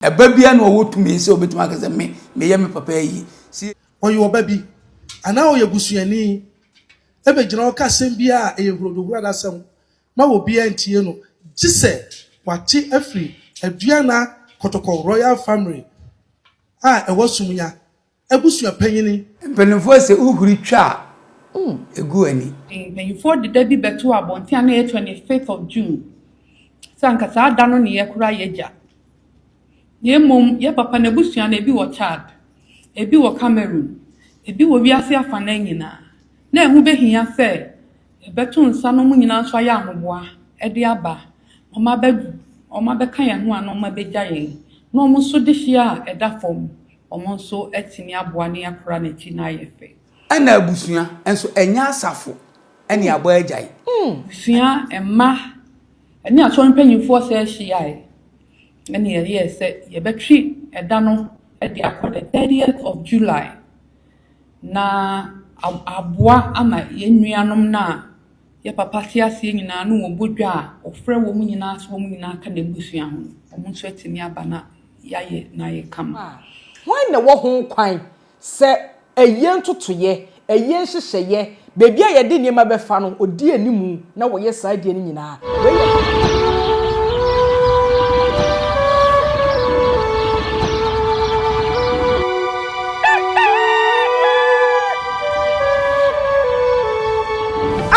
Ɛba biara na ɔwɔ tumi sɛ ɔbɛtumi aka sɛ me meyɛ me papa ayi. Si. Ɔyɛ ɔba bi anaa ɔyɛ busuani bɛgyina hɔ ka asɛm bi a ɛyɛ hurodohuradasɛm ma obiara ntie no gye sɛ wate afiri Aduana Kɔtɔkɔ Royal Family a ɛwɔ Sumnya abusua panyini. Mpanimfoɔ se wohuri twa a, ɛgu w'ani. Mpanyimfoɔ de da bi bɛtoo abɔnten a na ɛyɛ 25th of June sɛ anka saa da no ne yɛkora yɛn agya. Na mmom yɛn papa n'abusua no ebi wɔ Chad, ebi wɔ Cameroon, ebi wɔ wiase afanan nyinaa. Na ɛho behia sɛ yɛbɛto nsa na wɔn nyinaa nso ayɛ ahoboa de aba na wɔn abɛka yɛn ho a na wɔn abɛgya yɛn. Na wɔn nso de hyia a ɛda fam, wɔn nso atumi aboa ne akora n'akyi na ayɛ fɛ. Ɛna abusua nso ɛnyɛ asafo ɛne abɔ agyae. Abusua, mma ne asɔre mpanyimfoɔ sɛ ahyiaeɛ ɛne yɛyɛɛ sɛ yɛbɛtwe ɛda no de akɔ the 30th of July na aboa ama yɛn nuanom no a yɛ papa te aseɛ nyinaa na wɔbɔ dwa a ɔfrɛ wɔn nyinaa sɛ wɔn nyinaa ka n'abusua ho no, wɔn nso atumi aba na yɛayɛ na ayɛ kama. Hwan na ɛwɔ ho kwan sɛ ɛyɛ ntotoyɛ, ɛyɛ nhyehyɛeɛ, beebi a yɛde nneɛma bɛfa no, odi anim na wɔyɛ saa adeɛ no nyinaa? Wei yɛ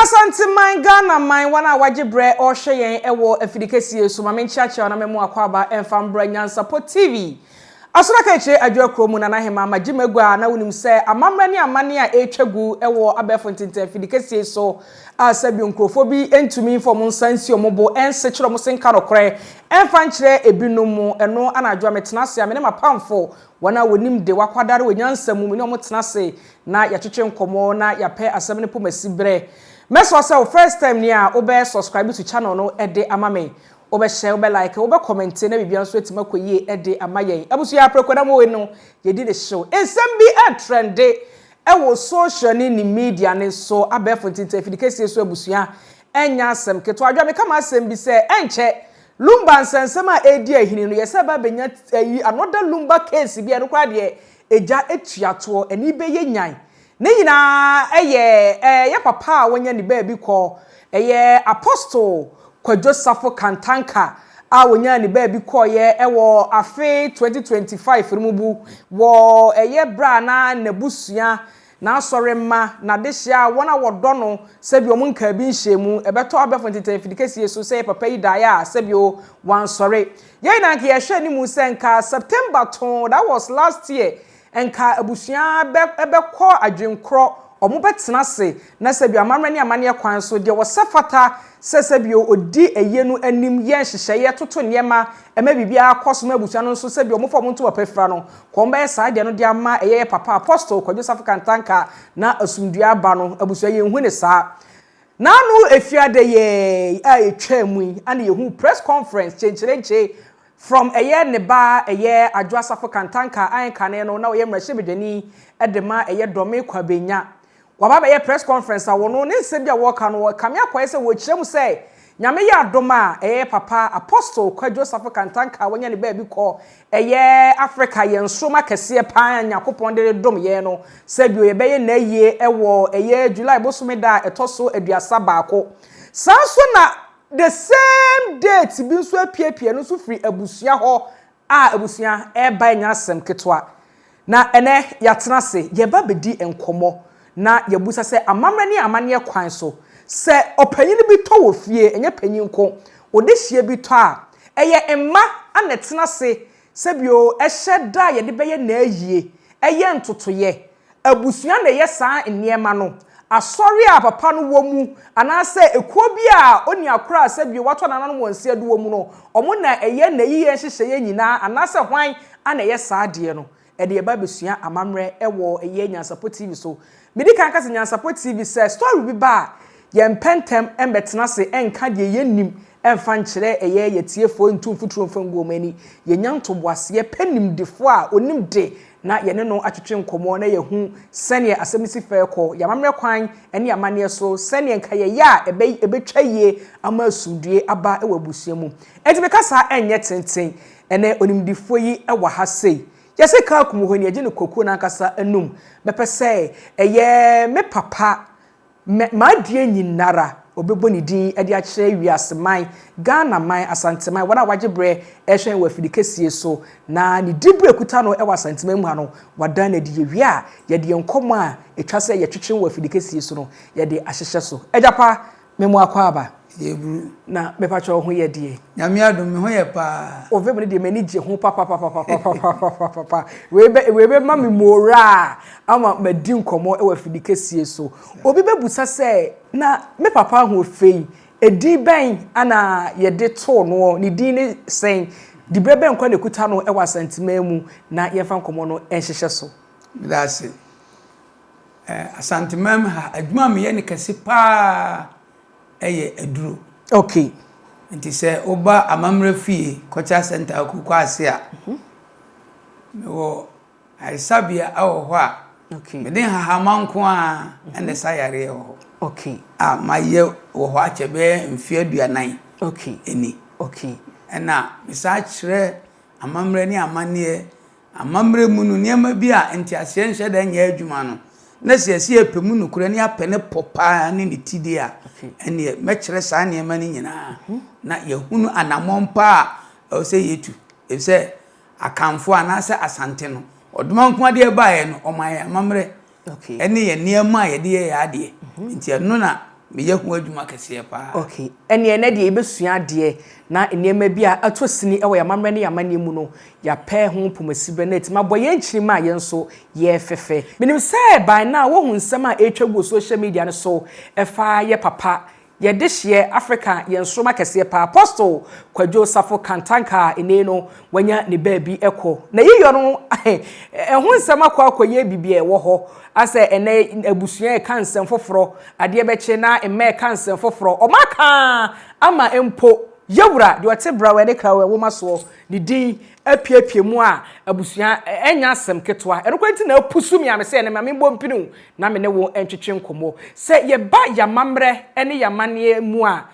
Asanteman, Ghana man, wɔn a wagye brɛ ɔrehwɛ yɛn wɔ afidi kɛseɛ so, ma menkyeakyea na mɛmo akɔ aba ɛmfa mbra Nyansapɔ TV. Asɔrɔ akyire Adwoa kurom mu Nana Hema magye magua na wonim sɛ amammerɛ ne amanne a ɛretwa gu wɔ abɛɛfo ntenten afidi kɛseɛ so a sɛbi nkurɔfoɔ bi ntumi mfa wɔn nsa nsi wɔn bo ɛnse kyerɛ wɔn se nka nokorɛ ɛmfa nkyerɛ ebinom mu. Ɛno ana Adwoa metena ase a me ne m'apamfo, wɔn a wɔnim de wakwadare wɔ nyansa mu, me ne wɔn tena ase na yɛtwetwe nkɔmmɔ na yɛapɛ asɛm no pomasi berɛ. Mɛsɔ sɛ wo first time ni a, wobɛ subscribe to channel no de ama me, wobɛhyɛ, wobɛ like, wobɛ comment na biribia nso atumi akɔ yie de ama yɛn. Abusua, aprɛkɔnam wɔ no yɛdi ne hyew. Nsɛm bi ɛtrend ɛwɔ social ne media ne so, abɛɛfo ntenten afidi kɛseɛ so. Abusua, ɛnya asɛm ketewa. Adwa meka ma asɛm bi sɛ ɛnkyɛ Lumba nsɛnsɛm a ɛredi ahini no, yɛsɛ ba bɛnya ayi another Lumba case bi a ɛno koraa deɛ egya etuatoɔ ɛni bɛyɛ nyan. Ne nyinaa ɛyɛ ɛyɛ papa a wɔnya ne baabi kɔ, ɛyɛ Apostle Kwadwo Safo Kantanka a wɔnya ne baabi kɔɔyɛ ɛwɔ afe 2025 no mu bu wɔ ɛyɛ bra na n'abusua, n'asɔre mma, n'adehyɛ a wɔn a wɔdɔ no, sɛbi wɔn nkaa bi nhyɛ mu ɛbɛtɔ abɛfo ntenten afidi kɛseɛ so sɛ papa yi daeɛ a sɛbi o wansɔre. Yɛn nyinaa nka yɛhwɛ anim sɛ nka September to, that was last year, nka abusua bɛ ɛbɛkɔ adwenkorɔ, ɔmo bɛtena ase na sɛbi amammerɛ ne amanneɛ kwan so deɛ wɔsɛ fata sɛ sɛbi odi ɛyie no anim yɛ nhyehyɛeɛ toto nneɛma ɛma biribiara kɔ so ma abusua no nso sɛbi ɔmo fa ɔmo ntoma pɛfira no kɔn bɛyɛ saa deɛ no de ama ɛyɛ papa Apostle Kwadwo Safo Kantanka na asomdua aba no. Abusua, yɛn hu ne saa. N'ano efiade yɛ a etwa mu yi ana yɛhu press conference kyenkyerenkye from ɛyɛ ne ba, ɛyɛ Adwo Asafo Kantanka a nkane no na ɔyɛ mmarahyɛbadwani ɛde ma ɛyɛ Dɔme Kwabenya. Waba bɛyɛ press conference a wɔno ne nsɛm bi a wɔka no kame akɔyɛ sɛ wɔkyerɛ mu sɛ Nyame yɛ adom a ɛyɛ papa Apostle Kwadwo Safo Kantanka a wɔnya ne baabi kɔ, ɛyɛ Africa yɛn nsoroma kɛseɛ paa Nyankopɔn de dom yɛn no, sɛbio yɛbɛyɛ n'ayie ɛwɔ ɛyɛ July bosome da a ɛtɔ so 31. Saa nso na the same date bi nso apiepie no nso firi abusua hɔ a abusua ɛreba nya asɛm ketewa. Na ɛnɛ yɛatena ase yɛba bɛdi nkɔmmɔ na yɛbusa sɛ amammerɛ ne amanneɛ kwan so, sɛ ɔpanyin bi tɔ wɔ fie, ɛnyɛ panyin ko, ɔde hyia bi tɔ a, ɛyɛ mma ana ɛtena ase sɛbio ɛhyɛ da a yɛde bɛyɛ n'ayie, ɛyɛ ntotoyɛ, abusua na ɛyɛ saa nneɛma no, asɔre a papa no wɔ mu anaasɛ ekuo bi a oni akora a sɛbio watɔ nananom wɔn nsa do wɔ mu no, ɔmo na ɛyɛ n'ayie nhyehyɛeɛ nyinaa, anaasɛ hwan ana ɛyɛ saa adeɛ no? Ɛde yɛba abɛsua amammerɛ ɛwɔ ɛyɛ Nyansapɔ TV so. Medi kan kasa Nyansapɔ TV sɛ story bi ba a, yɛn mpɛntɛm mbɛtena ase ɛnka deɛ yɛnnim ɛmfa nkyerɛ ɛyɛ yɛtiefoɔ, ntu mfuturo mfa ngu wɔn ani. Yɛnya ntoboaseɛ pɛ nimdefoɔ a onim de na yɛne no atwetwe nkɔmmɔ na yɛhu sɛneɛ asɛm si fɛ kɔ yɛamammerɛ kwan ne amanneɛ so, sɛneɛ nka yɛyɛ a ɛbɛtwa yie ama asomdue aba wɔ abusua mu. Enti meka saa ɛnyɛ tenten. Ɛnnɛ onimdifoɔ yi wɔ ha sei. Yɛse kaa kum hɔ ni, yɛgye no kwakuo no ankasa anum. Mɛpɛ sɛ ɛyɛ me papa Mɛ m'adeɛ nyinara ɔbɛbɔ ne din de akyerɛ wiase man, Ghana man, Asanteman, wɔn a wɔagye berɛ rehwɛ yɛn wɔ afidi kɛsie so, na ne diberɛ a ɛkuta no wɔ Asanteman mu ha no, wadan no adi. Yɛwie a, yɛde yɛn nkɔmmɔ a ɛtwa sɛ yɛtwetwe wɔ afidi kɛsie so no, yɛde ahyehyɛ so. Agya pa, me mo akwaaba. Yɛburu. Na mepakyɛ wo ho yɛ deɛ? Nyame adom, me ho yɛ paa. Wo vim no deɛ m'ani gye ho papapapapapapapapa. Wei bɛ wei bɛma me moraa ama madi nkɔmmɔ wɔ afidi kɛsie so. Obi bɛbusa sɛ, na me papa ahoɔfɛ yi, edin bɛn na yɛde too noɔ? Ne din ne sɛn? Diberɛ bɛn koraa na ɛkuta no wɔ Asanteman mu? Na yɛmfa nkɔmmɔ no nhyehyɛ so. Meda ase. Eh, Asanteman mu ha, adwuma a meyɛ no kɛse paa yɛ aduro. Okay. Nti sɛ woba Amammerɛ Fie, Cultural Center wɔ Kukwase a, mewɔ Ayaresabea wɔ hɔ a, mede nhahamma nko ara na ɛsa yareɛ wɔ hɔ. A mayɛ wɔ hɔ akyɛ bɛyɛ mfeɛ aduanan ni. Ɛna mesan kyerɛ amammerɛ ne amanneɛ. Amammerɛ mu no, nneɛma bi a nteaseɛ nhyɛ da nyɛ adwuma no, na sɛ yɛsɛ yɛpɛ mu nokorɛ ne yɛapɛ ne pɔ paa ne ne ti deɛ a, ɛnneɛ mɛkyerɛ saa nneɛma no nyinaa na yɛahunu anammɔn pa a ɛwɔ sɛ yɛtu. Ɛfiri sɛ Akanfoɔ anaasɛ Asante no, ɔdoma nko adeɛ baeɛ no, ɔmaa yɛn amammerɛ ne yɛn nneɛma a yɛde yɛ yɛn adeɛ. Nti ɛno na meyɛ ho adwuma kɛseɛ paa. Okay, ɛnneɛ ɛnnɛ deɛ yɛbɛsua adeɛ na nneɛma bi a atɔ sini wɔ yɛn amammerɛ ne yɛn amanneɛ mu no, yɛapɛ ho pomasiberɛ na atumi abɔ yɛn nkyirimma a yɛn nso yɛrefɛfɛ. Menim sɛ by now woahu nsɛm a ɛretwa gu wɔ social media no so ɛfa yɛ papa Yɛ dehyeɛ Africa yɛ nsoroma kɛseɛ paa Apostle Kwadwo Safo Kantanka a nnɛ yi no wanya ne baabi kɔ na yiyɔ no ɛho nsɛm akɔ akɔyɛ biribi a ɛwɔ hɔ asɛ ɛnnɛ abusua ɛka nsɛm foforɔ adeɛ bɛkye na mma ɛka nsɛm foforɔ ɔmo aka ama mpo yɛwura deɛ ɔte Brawɛ ne Krawɛ nwoma soɔ ne din apiapia mu a abusua ɛnyɛ asɛm ketewa. Ɛno koraa nti na apusu me a mese ɛnɛ ma memmɔ mpini wo na me ne wo ntwetwe nkɔmmɔ. Sɛ yɛba y'amammerɛ ne y'amanneɛ mu a,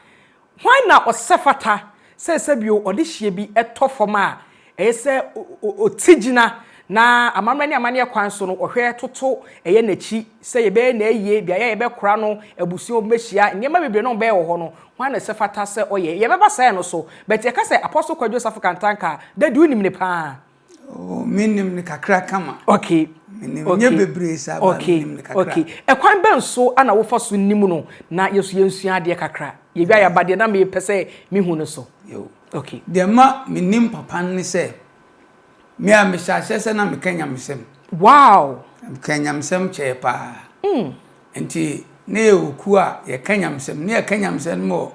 hwan na ɔsɛ fata sɛ sɛbio ɔde hyeɛ bi tɔ fam a ɛyɛ sɛ ɔti gyina na amammerɛ ne amanneɛ kwan so no ɔhwɛ toto ɛyɛ n'akyi sɛ yɛbɛyɛ n'ayie, beaeɛ a yɛbɛkora no, abusua a wɔbɛhyia, nneɛma bebree na wɔbɛyɛ wɔ hɔ no, Hwan na ɛsɛ fata sɛ ɔyɛ? Yɛbɛba saa no so. But yɛka sɛ Apostle Kwadwo Safo Kantanka a, Daddy wonim no paa? Oh, menim no kakra kama. Okay. Menim, okay. Nyɛ bebree saa, but okay. menim no kakra. Okay. Ɛkwan bɛn so na wofa so nim no na yɛn nso yɛnsua adeɛ kakra? Yɛwia yɛaba deɛ na mepɛ sɛ mehu no so. Yo. Okay. Deɛ ma menim papa no ne sɛ, me a mehyɛ aseɛ sɛ na meka nyamesɛm. Wow! Meka nyamesɛm kyɛɛ paa. Mm. Nti na yɛwɔ kuo a yɛka nyamesɛm. Na yɛka nyamesɛm no wɔ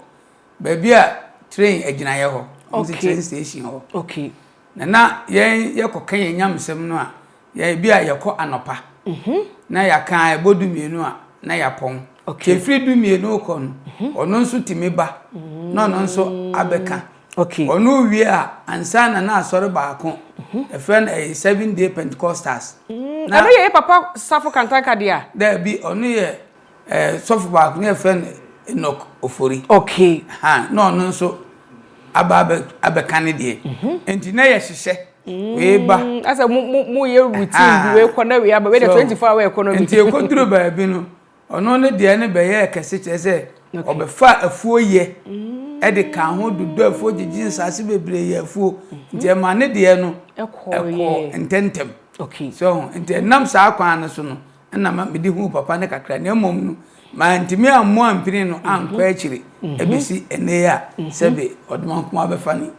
baabi a train agyinaeɛ hɔ. Wɔn sɛ train station hɔ. Okay. Na na yɛn yɛkɔka yɛn nyamesɛm no a, yɛn bi a yɛkɔ anɔpa. Mhm. Na yɛaka a ɛbɔ dumienu a na yɛapɔn. Okay. Ɛfiri dumienu rekɔ no, mhm. ɔno nso tumi ba. Na ɔno nso abɛka. Okay. Ɔno wie a, ansa na na asɔre baako, yɛfrɛ no ɛyɛ Seven Day Pentecostals. Mm, ɛno yɛ yɛ papa Safo Kantanka deɛ a? Daabi, ɔno yɛ eh, sɔfo baako na yɛfrɛ no Enoch Ofori. Okay. Ha, na ɔno nso aba abɛ abɛka ne deɛ. Mhm. Nti na yɛhyehyɛ. Mm, wei ba. Asɛ mo mo mo yɛ routine bi wei kɔ na wei aba wei de 24 hour economy. Nti ekoduru baabi no, Ɔno ne deɛ no bɛyɛɛ kɛse kyerɛ sɛ ɔbɛfaa afuo yɛ de kaa ho dodɔ afuo gyegye nsase bebree yɛ afuo nti ɛma ne deɛ no ɛkɔɔ ntɛntɛm so ho nti ɛnam saa kwan no so no ɛna ma mede huu papa no kakra na mmom no mantumi ammɔ ampini no ankɔ akyiri ɛbɛsi ɛnɛ yi a sɛbe ɔdomankoma bɛfa no.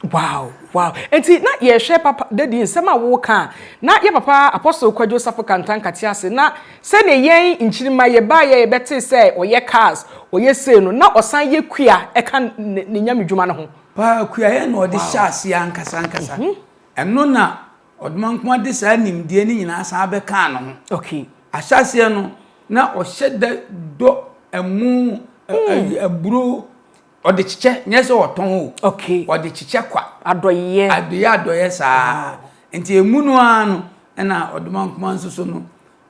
Wow, wow. Enti na yɛhwɛ papa daddy nsɛm a woka a, na yɛ papa Apostle Kwadwo Safo Kantanka te ase na sɛdeɛ yɛn nkyirimma yɛbaeɛ yɛbɛtee sɛ ɔyɛ cars, ɔyɛ sei no, na ɔsan yɛ kua ɛka ne ne nyamedwuma no ho. Paa kuayɛ na ɔde hyɛ aseɛ ankasa ankasa. Ɛno na Ɔdomankoma de saa nimdeɛ no nyinaa san bɛkaa ne ho. Okay. Ahyɛaseɛ no, na ɔhyɛ da dɔ ɛmo, aburo, Ɔde kyekyɛ, nyɛ sɛ ɔtɔn o. Okay. Ɔde kyekyɛ kwa. Adɔyɛ. Adɔyɛ adɔyɛ saa. Nti emu no ara no, ɛna Ɔdomankoma nso so no,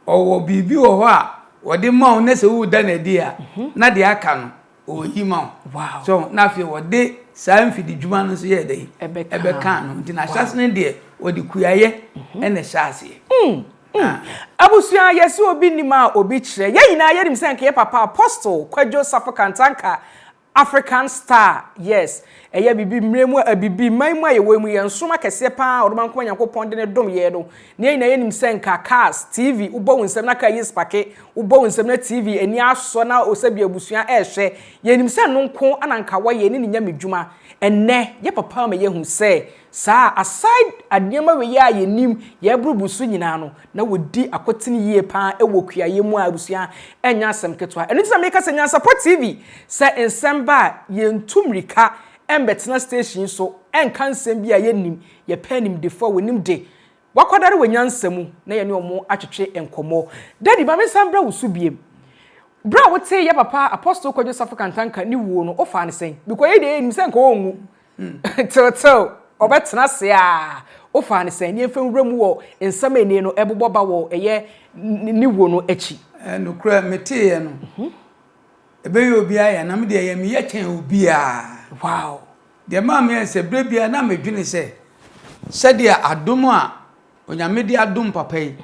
ɔwɔ biribi wɔ hɔ a wɔde ma wo na sɛ woda no adi a, mhm. na deɛ aka no, ɔyi ma wo. Wow. So na afei wɔde saa mfididwuma no nso yɛɛ dɛn? Ɛbɛkaa no. Nti n'ahyɛase no deɛ, wɔde kuayɛ na ɛhyɛɛ aseɛ. Abusua, yɛse obi nim a obi kyerɛ. Yɛn nyinaa yɛnim sɛ nka yɛ papa Apostle Kwadwo Safo Kantanka African star yes ɛyɛ abibi mmerɛ mu abibi man mu a yɛwɔ mu yɛ nsoroma kɛseɛ paa a ɔdomankoma Nyankopɔn de no dom yɛn no na yɛn nyinaa yɛnim sɛ nka cars TV wobɔ wo nsam na car yi spake wobɔ wo nsam na TV ani asɔ na sɛbi abusua ɛrehwɛ yɛnim sɛ ɛno nko na nka wɔyɛ ne ne nyamedwuma ɛnnɛ yɛ papa ama yɛahu sɛ Saa a, aside nneɛma wei a yɛnim, yɛreboroboro so nyinaa no, na wɔdi akotene yie pa ara wɔ kuayɛ mu a abusua ɛnyɛ asɛm ketewa. Ɛno nti na meka sɛ Nyansapɔ TV, sɛ nsɛm ba a, yɛntu mmirika mmɛtena station yi so nka nsɛm bi a yɛnnim. Yɛpɛ animdefoɔ a wɔnim de, wɔakwadare wɔ nyansa mu na yɛne wɔn atwetwe nkɔmmɔ. Daddy, ma mensan mbra wo so biom. Berɛ a wotee yɛ papa Apostle Kwadwo Safo Kantanka ne wuo no, wofaa no sɛn? Because yei deɛ yɛnim sɛ nka ɔnwu. Tereterew, ɔbɛtena ase a, wofaa no sɛn? Ne yɛmfa nwura mu wɔ nsɛm a ɛnie no ɛbobɔ ba wɔ ɛyɛ ne wuo no akyi. Nokorɛ, meteeɛ no, ɛbɛyɛ obiara ya, na me deɛ ɛyɛ me ya kyɛn obiara. Wow! Deɛ ɛmaa meyɛɛ sɛ, berɛ biara na medwene sɛ, sɛdeɛ adom a Onyame de adom papa yi,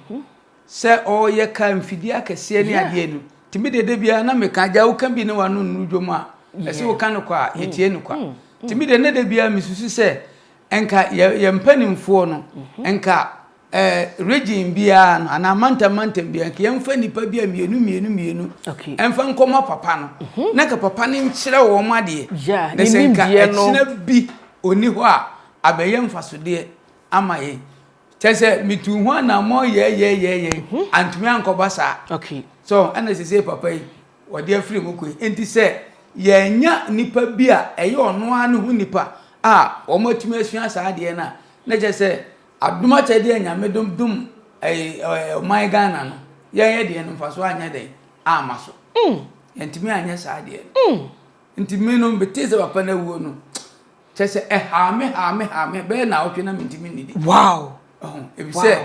sɛ ɔreyɛ kaa mfidie akɛseɛ ne adeɛ no nti me deɛ da biara na meka agya woka bi ne wano nnuru dwom a ɛsɛ woka no kwa a yɛtie no kwa mm. nti me deɛ ne da biara mesusu sɛ nka yɛ mpanimfoɔ no mhm. nka eh, region biara no anaa mantam mantam biara nka yɛmfa nnipa bi a mmienu mmienu mmienu ɛmfa nkɔma papa no mhm. na nka papa no nkyerɛ wɔn adeɛ na sɛ nka ɛkyena bi ɔni hɔ a abɛyɛ mfasodeɛ ama yɛn Kyerɛ sɛ metuu ho anammɔn yɛɛyɛɛyɛɛyɛ mhm. antumi ankɔba saa. Okay. So ɛna sese papa yi wɔde afiri mu kɔ yi. Nti sɛ yɛanya nipa bi a ɛyɛ ɔno ara ne ho nipa a wɔatumi asua saa adeɛ no a na kyerɛ sɛ adom akyɛdeɛ a nyame dom dom ɛyɛ ɔman Ghana no yɛnyɛ deɛ no mfasoɔ anyɛ dɛn amma so. Mm. Yɛntumi anyɛ saa adeɛ no. Mm. Nti me no metee sɛ papa no awuo no Kyerɛ sɛ ɛhaa me haa me haa me bɛyɛ naawɔtwe na mentumi nnidi. Wow! Ɔho efisɛ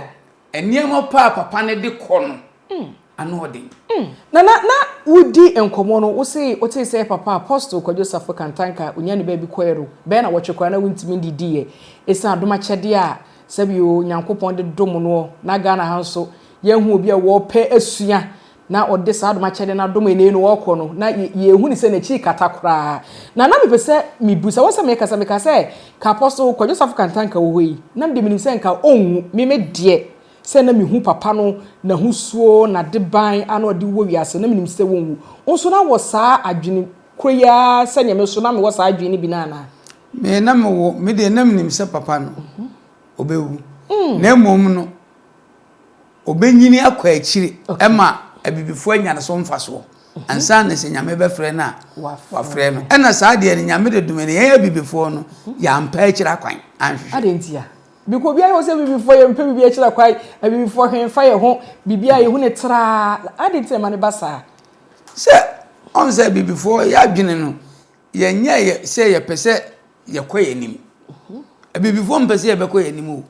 nneɛma pa a papa no de kɔ no mm. ano ɔden. Mm. Nana na wodi nkɔmmɔ no wose wotee sɛ papa Apostle Kwadwo Safo Kantanka onya ne baabi kɔɛ no bɛyɛ nawɔtwe koraa na wontumi nnidiiɛ ɛsiane adom akyɛdeɛ a sɛbio Nyankopɔn de dom noɔ na Ghana ha nso yɛnhu obi a wɔpɛ asua na ɔde saa adom akyɛde no adom yɛn na ɔrekɔ no, na yɛnhu no sɛ n'akyi rekata koraa. Na na mepɛ sɛ mebisa, wɔ sɛ mekasa, meka sɛ, ka Apostle Kwadwo Safo Kantanka wɔ hɔ yi, na medeɛ menim sɛ nka ɔnwu, me me deɛ, sɛ na mehu papa no, n'ahosuo, n'adeban a na ɔde wɔ wiase, na menim sɛ ɔnwu. Wo nso na wɔ saa adwene korɔ yi ara sɛdeɛ me nso na mewɔ saa adwene no bi no anaa? Me na mewɔ, me deɛ na menim sɛ papa no, ɔbɛwu. Na mmom no, Ɔbɛnyini akɔ akyiri ma abibifoɔ anya ne so mfasoɔ ansa na sɛ Nyame bɛfrɛ no a wafrɛ no. Ɛna saa deɛ no Nyame de dome no yɛn abibifoɔ no yɛampɛ akyiri akwan anhwehwɛ. Adɛn ntia? Because obiara hu sɛ abibifoɔ yɛmpɛ biribi akyiri akwan, abibifoɔ hwee mfa yɛn ho, biribiara yɛhu no traa, adɛn nti na ɛma no ba saa? Sɛ ɔhu sɛ abibifoɔ yɛadwene no yɛnyɛɛ sɛ yɛpɛ sɛ yɛkɔ yɛn anim. Abibifoɔ mpɛ sɛ yɛbɛkɔ yɛn anim o.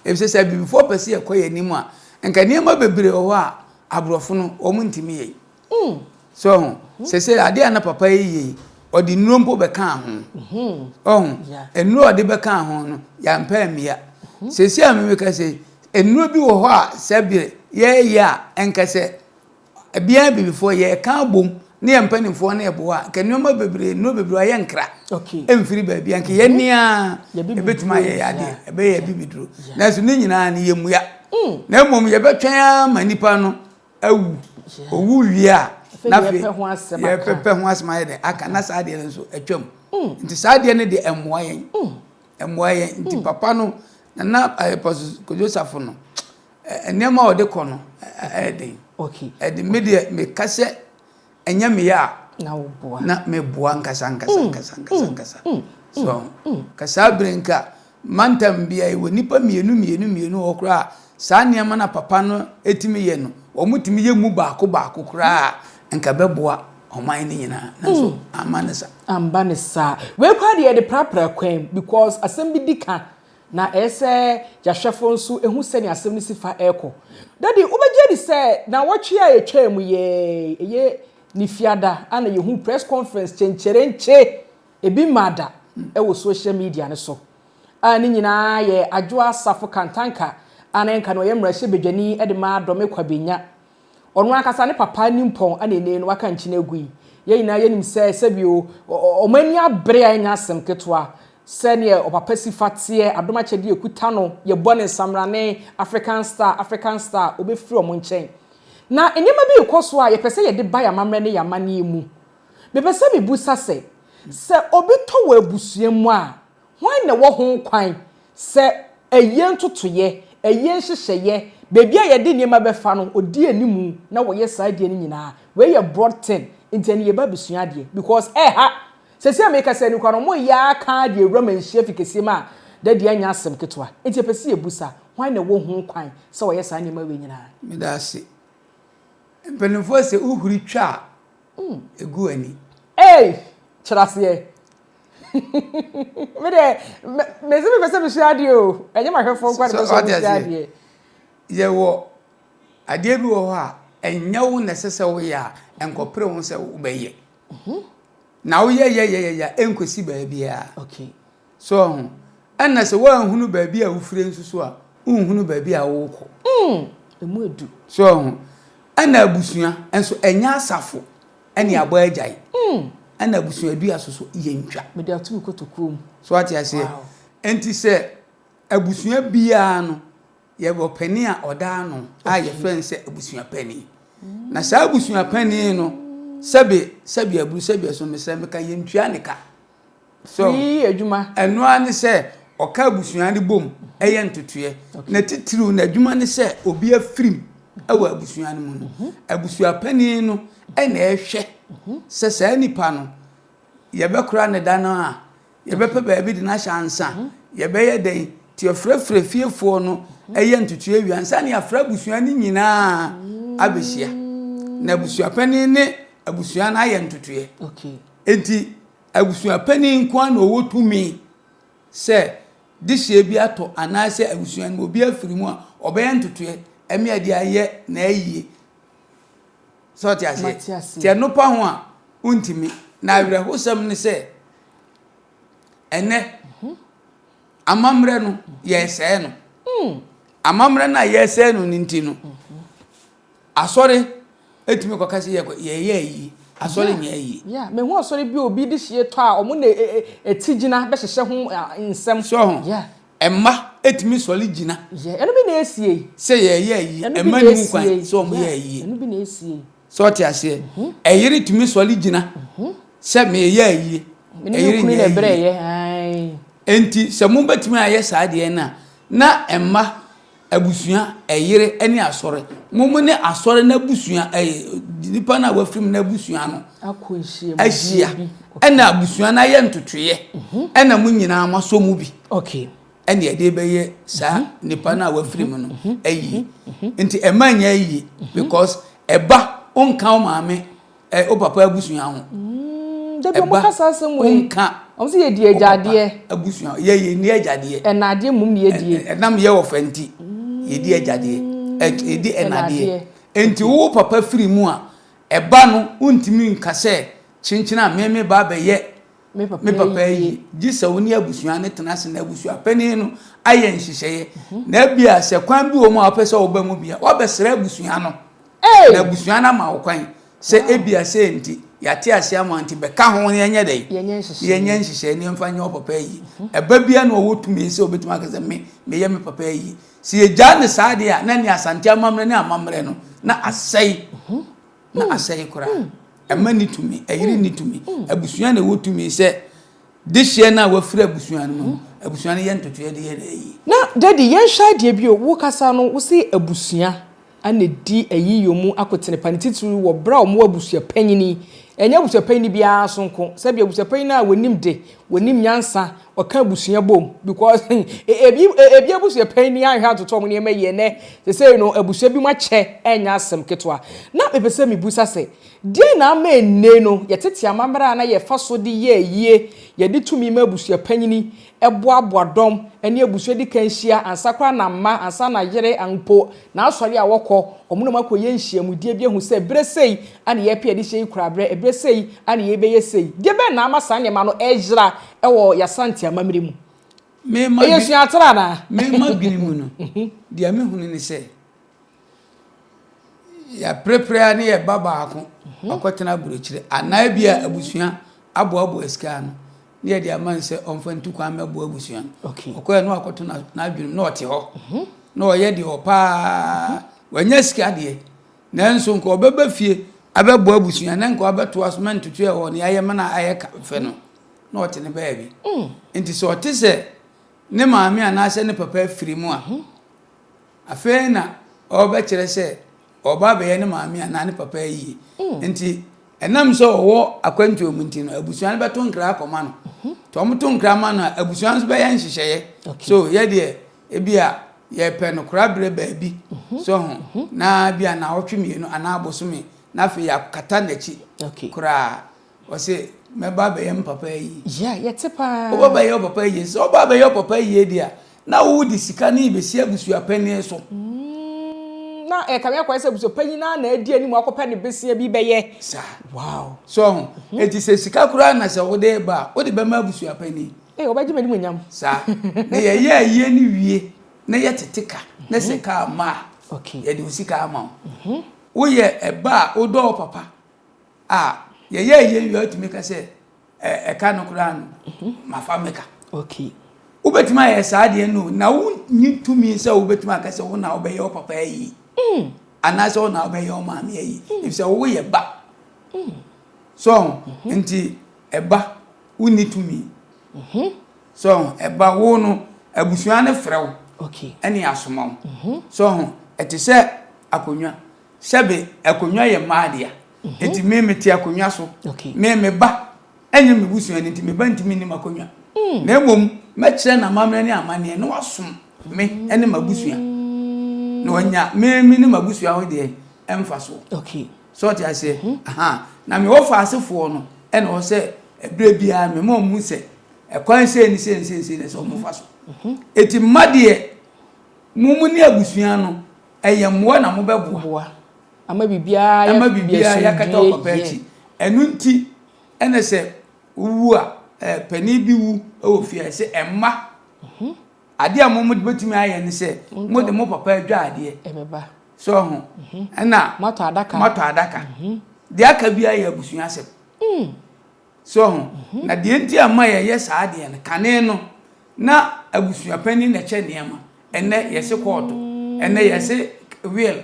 Efisɛ sɛ abibifoɔ pɛ sɛ yɛkɔ yɛn anim a, nka nneɛma bebree wɔ hɔ a aborɔfo no wɔn ntumi yɛ. Mm. So ho sɛ sɛ adeɛ a na papa yi yɛ yi, ɔde nnuro mpo bɛkaa ho. Mm-hmm. Ɔho nnuro a ɔde bɛkaa ho no yɛampɛ ammia. Mm-hmm. Sɛsi a memeka sɛ nnuro bi wɔ hɔ a sɛ bere yɛyɛ a ɛnka sɛ Ebia abibifoɔ yɛka abom ne yɛn mpanimfoɔ no ɛboa a, nka nneɛma bebree, nnuro bebree a yɛnkra mfiri baabi a, nka yɛn ni ara ɛbɛtumi ayɛ yɛ adeɛ, ɛbɛyɛ abibiduro. Nanso ne nyinaa no yɛmmua. Mm. Na mmom yɛbɛtwɛn ara ma nipa no awu. Owu wie a, na afei yɛpɛpɛ ho asɛm ayɛ dɛ aka na saa adeɛ no nso atwam. Mm. Nti saa adeɛ no deɛ ɛmmoa yɛn. Mm. Ɛmmoa yɛn. Nti papa no, Nana Kojo Safo no, Nneɛma a ɔde kɔ no ɛyɛ den. Okay. Ɛde me deɛ meka sɛ ɛnyɛ me yɛ a. Na woboa. Na meboa nkasa nkasa mm, nkasa nkasa mm, nkasa. Mm, so ka saa bere nka mantam bia wɔ nipa mmienu mmienu mmienu hɔ koraa saa nneɛma na papa no etumi yɛ no wɔn tumi yɛ mu baako baako koraa nka bɛboa ɔman no nyinaa nanso amma ne sa. Amba ne saa. Wei koraa deɛ yɛde prapra kwan because asɛm bi di ka Na ɛyɛ sɛ yɛahwɛfoɔ nso hu sɛnea asɛm no si fa rekɔ. Daddy, wobɛgye adi sɛ naawɔtwe a ɛtwaa mu yi, ɛyɛ ne fiada a na yɛhuu press conference kyenkyerenkye, ebi mmaa da. wɔ social media no so a ne nyinaa yɛ Adwoa Asafo Kantanka a na ɛnka no ɔyɛ mmarahyɛbadwani de ma Dome Kwabenya. Ɔno ankasa ne papa nimpɔn na ɛnnɛ yi no waka nkyene agu yi. Yɛn nyinaa yɛnim sɛ sɛbio wɔn ani abere a ɛnyɛ asɛm ketewa sɛdeɛ ɔpapa si fa teɛ, adom akyɛdeɛ a ɛkuta no, yɛbɔ no nsamrane, African star, African star, ɔbɛfiri wɔn nkyɛn. Na nneɛma bi rekɔ so a yɛpɛ sɛ yɛde ba yɛn amammerɛ ne yɛn amanneɛ mu. Mepɛ sɛ mebisa sɛ, sɛ obi tɔ wɔ abusua mu a, hwan na ɛwɔ ho kwan sɛ ayie ntotoeɛ, ayie nhyehyɛeɛ, baabi a yɛde nneɛma bɛfa no, ɔdi animu na wɔyɛ saa adeɛ no nyinaa? Wei yɛ broad thing, nti ɛno yɛba abɛsua adeɛ because ɛha. Seesei a merekasa yi koraa no, wɔreyɛ ara ka ara de awura manhyia fi kɛseɛ mu a daddy anyɛ asɛm ketewa. Nti yɛpɛ sɛ yɛbusa, hwan na ɛwɔ ho kwan sɛ ɔyɛ saa nneɛma wei nyinaa? Meda ase. Mpanimfoɔ se wohuri twa a, ɛgu w'ani. Ei! Kyerɛ aseɛ. Me deɛ, mese mepɛ sɛ mesua adeɛ o. Ɛnyɛ m'ahwɛfoɔ nko ara na mepɛ sɛ wɔsua adeɛ. Yɛwɔ adeɛ bi wɔ hɔ a, ɛnyɛ wo na ɛsɛ sɛ woyɛ a, ɛnkɔpere wo ho sɛ wobɛyɛ. Na woyɛ yɛ yɛ yɛ a ɛnkɔsi baabiara. Okay. So ɔho? Ɛna sɛ woanhunu baabi a wofire nso so a, wonhunu baabi a worekɔ. Mm, ɛmu edu. So ɔho? Ɛna abusua nso ɛnyɛ asafo ɛne abɔ agyae. Mm. Ɛna abusua dua so so yɛntwa. Mede ato me kotokuo mu. So ate aseɛ? Wow. Enti sɛ abusua biara no Yɛwɔ panin a ɔda ano a yɛfrɛ no sɛ abusua panin. Na saa abusua panin no, sɛbe sɛbe aburu sɛbe ɛso mesrɛ meka yɛntua ne ka. So Free adwuma. Ɛno ara ne sɛ ɔka abusua no bom ɛyɛ ntotoeɛ. Na titiriw n'adwuma ne sɛ obi afirim wɔ abusua no mu no, abusua panin no na ɛhwɛ sɛ saa nipa no yɛbɛkora ne da no a Yɛbɛpɛ baabi de no ahyɛ ansa. Yɛbɛyɛ dɛn? Nti ɔfrɛfrɛ fiefoɔ no yɛ ntotoeɛ wie ansa na yɛafrɛ abusua no nyinaa abɛhyia. Na abusuapanin ne abusua no ayɛ ntotoeɛ. Nti abusuapanin nko ara na ɔwɔ tumi sɛ dehyeɛ bi atɔ anaasɛ abusua no mu obi afiri mu a ɔbɛyɛ ntotoeɛ ɛme ɛde ayɛ n'ayie. Sɛ ɔte aseɛ? Nti ɛno pa ho a wontumi. Na awerɛhosɛm ne sɛ Ɛnnɛ, amammerɛ no, yɛresɛe no. Amammerɛ no a yɛresɛe no no nti no, asɔre etumi kɔka sɛ yɛkɔ yɛyɛ ayi. Asɔre nyɛ ayi. Yeah, mehu asɔre bi a obi de hyie tɔ a wɔn na ɛti gyina bɛhyehyɛ ho nsɛm. So ho. Yeah. Mma etumi sɔre gyina. Yeah, ɛno bi na esie yi. Sɛ yɛyɛ ayi, mma ni ho kwan sɛ wɔn yɛ ayi. Ɛno bi na esie yi. So ɔte aseɛ? Ɛyere tumi sɔre gyina sɛ meyɛ ayie. Ɛyere nyɛ ayie. Enti sɛ mobɛtumi ayɛ saa deɛ no a, na mma, abusua, ɛyere ne asɔre. Mo mo ne asɔre no abusua, ɛyɛ nipa no a wafiri mu no abusua no ahyia. Ɛna abusua no ayɛ ntotoeɛ. Ɛna mo nyinaa moasɔ mu bi. Okay. Ɛne ɛde bɛyɛ saa nipa no a wafiri mu no ayie. Nti ɛma nyɛ ayie because ɛba wonka wo maame ɛ wo papa abusua ho. Mm, dabi ɔmo ka saa asɛm wei. Wonka Ɔmo sɛ yɛdi agyadeɛ. Abusua yɛ yɛnni agyadeɛ. Ɛnaadeɛ mmom na yɛdie. Ɛnam yɛ ɔfɛ nti yɛdi agyadeɛ. Yɛdi ɛnaadeɛ. Nti wo papa firi mu a ɛba no wontumi nka sɛ kyenkyen a me me ba abɛyɛ Me Me papa ayi, gye sɛ wo ne abusua no tena ase na abusua panin no ayɛ nhyehyɛeɛ. Mhm. Na ebia sɛ kwan bi wɔ mu a wopɛ sɛ woba mu bi a, woabɛsrɛ abusua no. Na abusua no ama wo kwan sɛ ebia sɛ nti yɛate ase ama nti bɛka ho na yɛnyɛ dɛn? Yɛnyɛ nhyehyɛeɛ na yɛmfa nyɛ wo papa ayi. Mhm. Ɛba bia na ɔwɔ tumi sɛ obɛtumi aka sɛ me meyɛ me papa ayi. Sɛ yɛgyaa ne saa deɛ a na ne Asante amammerɛ ne amammerɛ no na asɛe. Mhm. na asɛe koraa. Ɛma nni tumi, ɛyere nni tumi. Abusua na ɛwɔ tumi sɛ dehyeɛ no a wafiri abusua no mu no, abusua no yɛ ntotoeɛ de yɛ n'ayie. Na daddy yɛnhwɛ adeɛ bi o, wo kasa no wo se abusua na ɛdi ayiyɔ mu akotene pa ne titiriw wɔ berɛ a wɔwɔ abusua panyini, ɛnyɛ abusua panyini biara nso nko, sɛbi abusua panyini a wɔnim de, wɔnim nyansa, Ɔka abusua bom because ebi ebi abusua panyin anhwɛ antoto wɔn nneɛma yie ɛnɛ sesei no abusua bi mu akyɛ ɛnyɛ asɛm ketewa. Na mepɛ sɛ mebusa sɛ deɛn na ama ɛnnɛ no yɛtete amammerɛ a na yɛfa so de yɛ ayie, Yɛde tumi ma abusua panyini boaboa dɔm ne abusua di kan hyia ansa koraa na mma, ansa na yere, mpo n'asɔre a wɔkɔ, wɔn na wɔakɔyɛ nhyiamudie bi ahu sɛ berɛ sei na yɛrepɛ yɛde hyɛ yi koraberɛ, ɛberɛ sei na yɛrebɛyɛ sei. Deɛ bɛn na ama saa nneɛma no reyera wɔ yɛn Asante amammerɛ mu? Me Ɛyɛ suatere anaa? Me m'adwene mu no, deɛ mehunu ne sɛ, Yɛaprapra ara ne yɛn ba baako akɔtena aburokyire anaa ebia abusua aboaboa sika ano na yɛde ama no sɛ ɔmfa ntu kwan mmɛboa abusua no. Ɔkɔɛ na wakɔto n'adwene mu na ɔte hɔ mhm. na ɔyɛ deɛ ɔpɛ ara mhm. wanya sika deɛ nanso nka ɔbɛba fie abɛboa abusua na nka wabɛtoa so ma ntutu ɛwɔ ne ayɛ ma no ayɛ fɛ no na ɔte ne baabi. Mm. Nti sɛ ɔte sɛ ne maame anaasɛ ne papa afiri mu a mhm. Afei na ɔrebɛkyerɛ sɛ ɔreba abɛyɛ ne maame anaa ne papa ayie. Nti ɛnam sɛ ɔwɔ akwantuo mu nti no, abusua no bɛto nkra akɔma no. Nti wɔto nkra ma no a, abusua no nso bɛyɛ nhyehyɛeɛ. So yɛ deɛ ebi a yɛpɛ no koraberɛ baabi so ho na bi a naawɔtwe mmienu anaa bosome na afei yɛakata n'akyi koraa. Ɔse mɛba abɛyɛ me papa ayie. Yeah, yɛte paa. Wobɛ bɛyɛ wo papa ayie. Sɛ woba abɛyɛ wo papa ayie deɛ a, na wo de sika no rebɛsi abusua panin so. Mm, na ɛkame akɔyɛ sɛ abusua panyin ara na adi anim akɔpɛ ne besia bi bɛyɛ. Saa. Wow. So ho. Mm-hmm. Eti sɛ sika koraa na sɛ wode ba a, wode bɛma abusua panin. Ee, wɔbɛgye m'anim nyam. Saa. Na yɛyɛ ayie no wie na yɛtete ka na sɛ kaa ma a, okay. yɛde wo sika ama wo. Mm-hmm. Woyɛ ɛba a wodɔ wo papa. A yɛyɛ yɛ wie a wotumi ka sɛ ɛka no koraa no mafa me ka. Okay. Wobɛtumi ayɛ saa deɛ no na wonni tumi sɛ wobɛtumi aka sɛ wo na wobɛyɛ wo papa ayi mm. anaasɛ wo na wobɛyɛ wo maame ayi mm. ɛfisɛ woyɛ ba mm. so mm-hmm. nti ɛba wonni tumi mm-hmm. so ɛba wo no abusua no frɛ wo ɛne asoma wo mm-hmm. so ɛte sɛ akonnwa Sɛbe akonnwa yɛ mmaa dea, enti me mete akonnwa so. Me me ba ɛnyɛ me busuani nti me ba ntumi nni m'akonnwa. Mm. Na mmom mɛkyerɛ no amammerɛ ne amanneɛ na wasom me ne m'abusua. Na wanya me me ne m'abusua ho deɛ ɛmfa so. Okay. So ɔte aseɛ? Mm-hmm. Aha. Na me wɔfa asefoɔ no ɛna ɔwɔ sɛ ɛberɛ biara me ma ɔmu sɛ ɛkwan sei ne sei ne sei ne sei na ɛsɛ ɔmo fa so. Mm-hmm. Eti mma deɛ mo mu ne abusua no Ɛyɛ mmoa na mobɛboa. Boa. Ama biribiara yɛ Ama biribiara yɛakata wo papa akyi. Ɛno nti ɛna sɛ wowu a, eh, panin bi wu wɔ fie a, ɛsɛ ɛmma. Mhm. Adeɛ a mo bɛtumi ayɛ ne sɛ, mode mo papa adwaadeɛ. Ɛbɛba. So ho. Mhm. Ɛna moatɔ adaka. Moatɔ adaka. Mhm. Deɛ aka biara yɛ abusua asɛm. Mm. So ho? Na deɛ nti a ɛma yɛyɛ saa adeɛ no, kane no, na abusuapanin na ɛkyɛ nneɛma. Ɛnnɛ yɛse kɔɔto, ɛnnɛ yɛse will,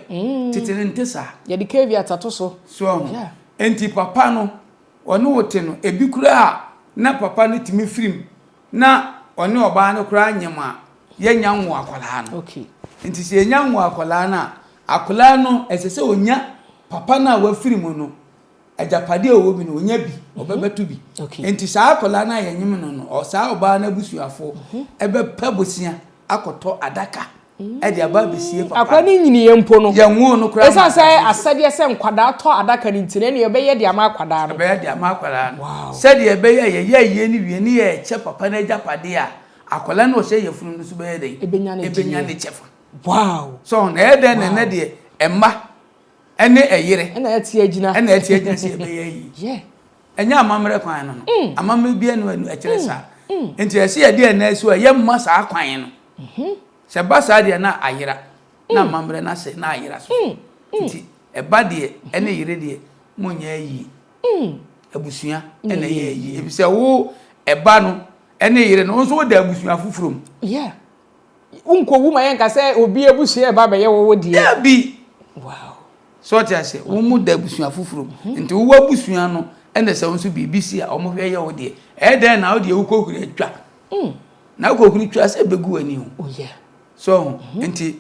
tete no nte saa. Yɛde caveat ato so. So ho? Enti papa no, ɔne wo te no, ebi koraa a na papa no tumi firim na ɔne ɔbaa no koraa nyem a, yɛnnya nwoo akwadaa no. Nti sɛ yɛnya nwoo akwadaa no a, akwadaa no, ɛsɛ sɛ ɔnya papa no a wafiri mu no Agyapadeɛ a ɔwɔ bi no, ɔnya bi, ɔbɛbɛto bi. Nti saa akwadaa no a yɛnyem no no, saa ɔbaa no abusuafoɔ ɛbɛpɛ bosea akɔtɔ adaka ɛde aba abɛsie papa. Akwadaa no nyiniiɛ mpo no, yɛnwoo no koraa. Ɛsiane sɛ asɛdeɛ sɛ nkwadaa tɔ adaka no nti no, ɛnneɛ ɛbɛyɛ de ama akwadaa no. Ɛbɛyɛ de ama akwadaa no. Sɛdeɛ ɛbɛyɛ a yɛyɛ ayie no wie ne yɛrekyɛ papa no agyapadeɛ a, akwadaa no a ɔhyɛ yafunu no nso bɛyɛ dɛn? Ɛbɛnya ne kyɛfa. Wow! So na ɛyɛ dɛn na ɛnnɛ deɛ mma ɛne ɛyere. Ɛna ɛte agyina. Ɛna ɛte agyina sɛ yɛbɛyɛ yi. Yeah. Ɛnyɛ amammerɛ kwan no no. Mm. Amammerɛ biara no ɛnu ɛkyerɛ mm. saa. Mm. Nti ɛsɛ yɛde ɛna so a yɛmma saa kwan no. Mm-hmm. Sɛ ba saa deɛ na ayera. Na mm. amammerɛ no asɛ na ayera so. Mm. Mm. Nti ɛba deɛ ɛne yere deɛ monyɛ ayie. Mm. Abusua ɛna ɛyɛ ayie. Efisɛ wo ɛba no ɛne yere no wo nso woda abusua foforɔ mu. Yeah. Wonkɔwu ma yɛnka sɛ obi abusua ɛba bɛyɛ wo wo deɛ. Dabi. Wow. So ɔte aseɛ wɔn mu da abusua foforɔ mu mhm. nti wowɔ abusua no ɛna sɛ wɔn nso biribi si a wɔn hwɛ yɛ wo deɛ ɛyɛ dɛn na wo deɛ wokɔ huri atwa mm. na wokɔ huri twa sɛ ɛbɛgu w'ani ho oh, so ho mhm. nti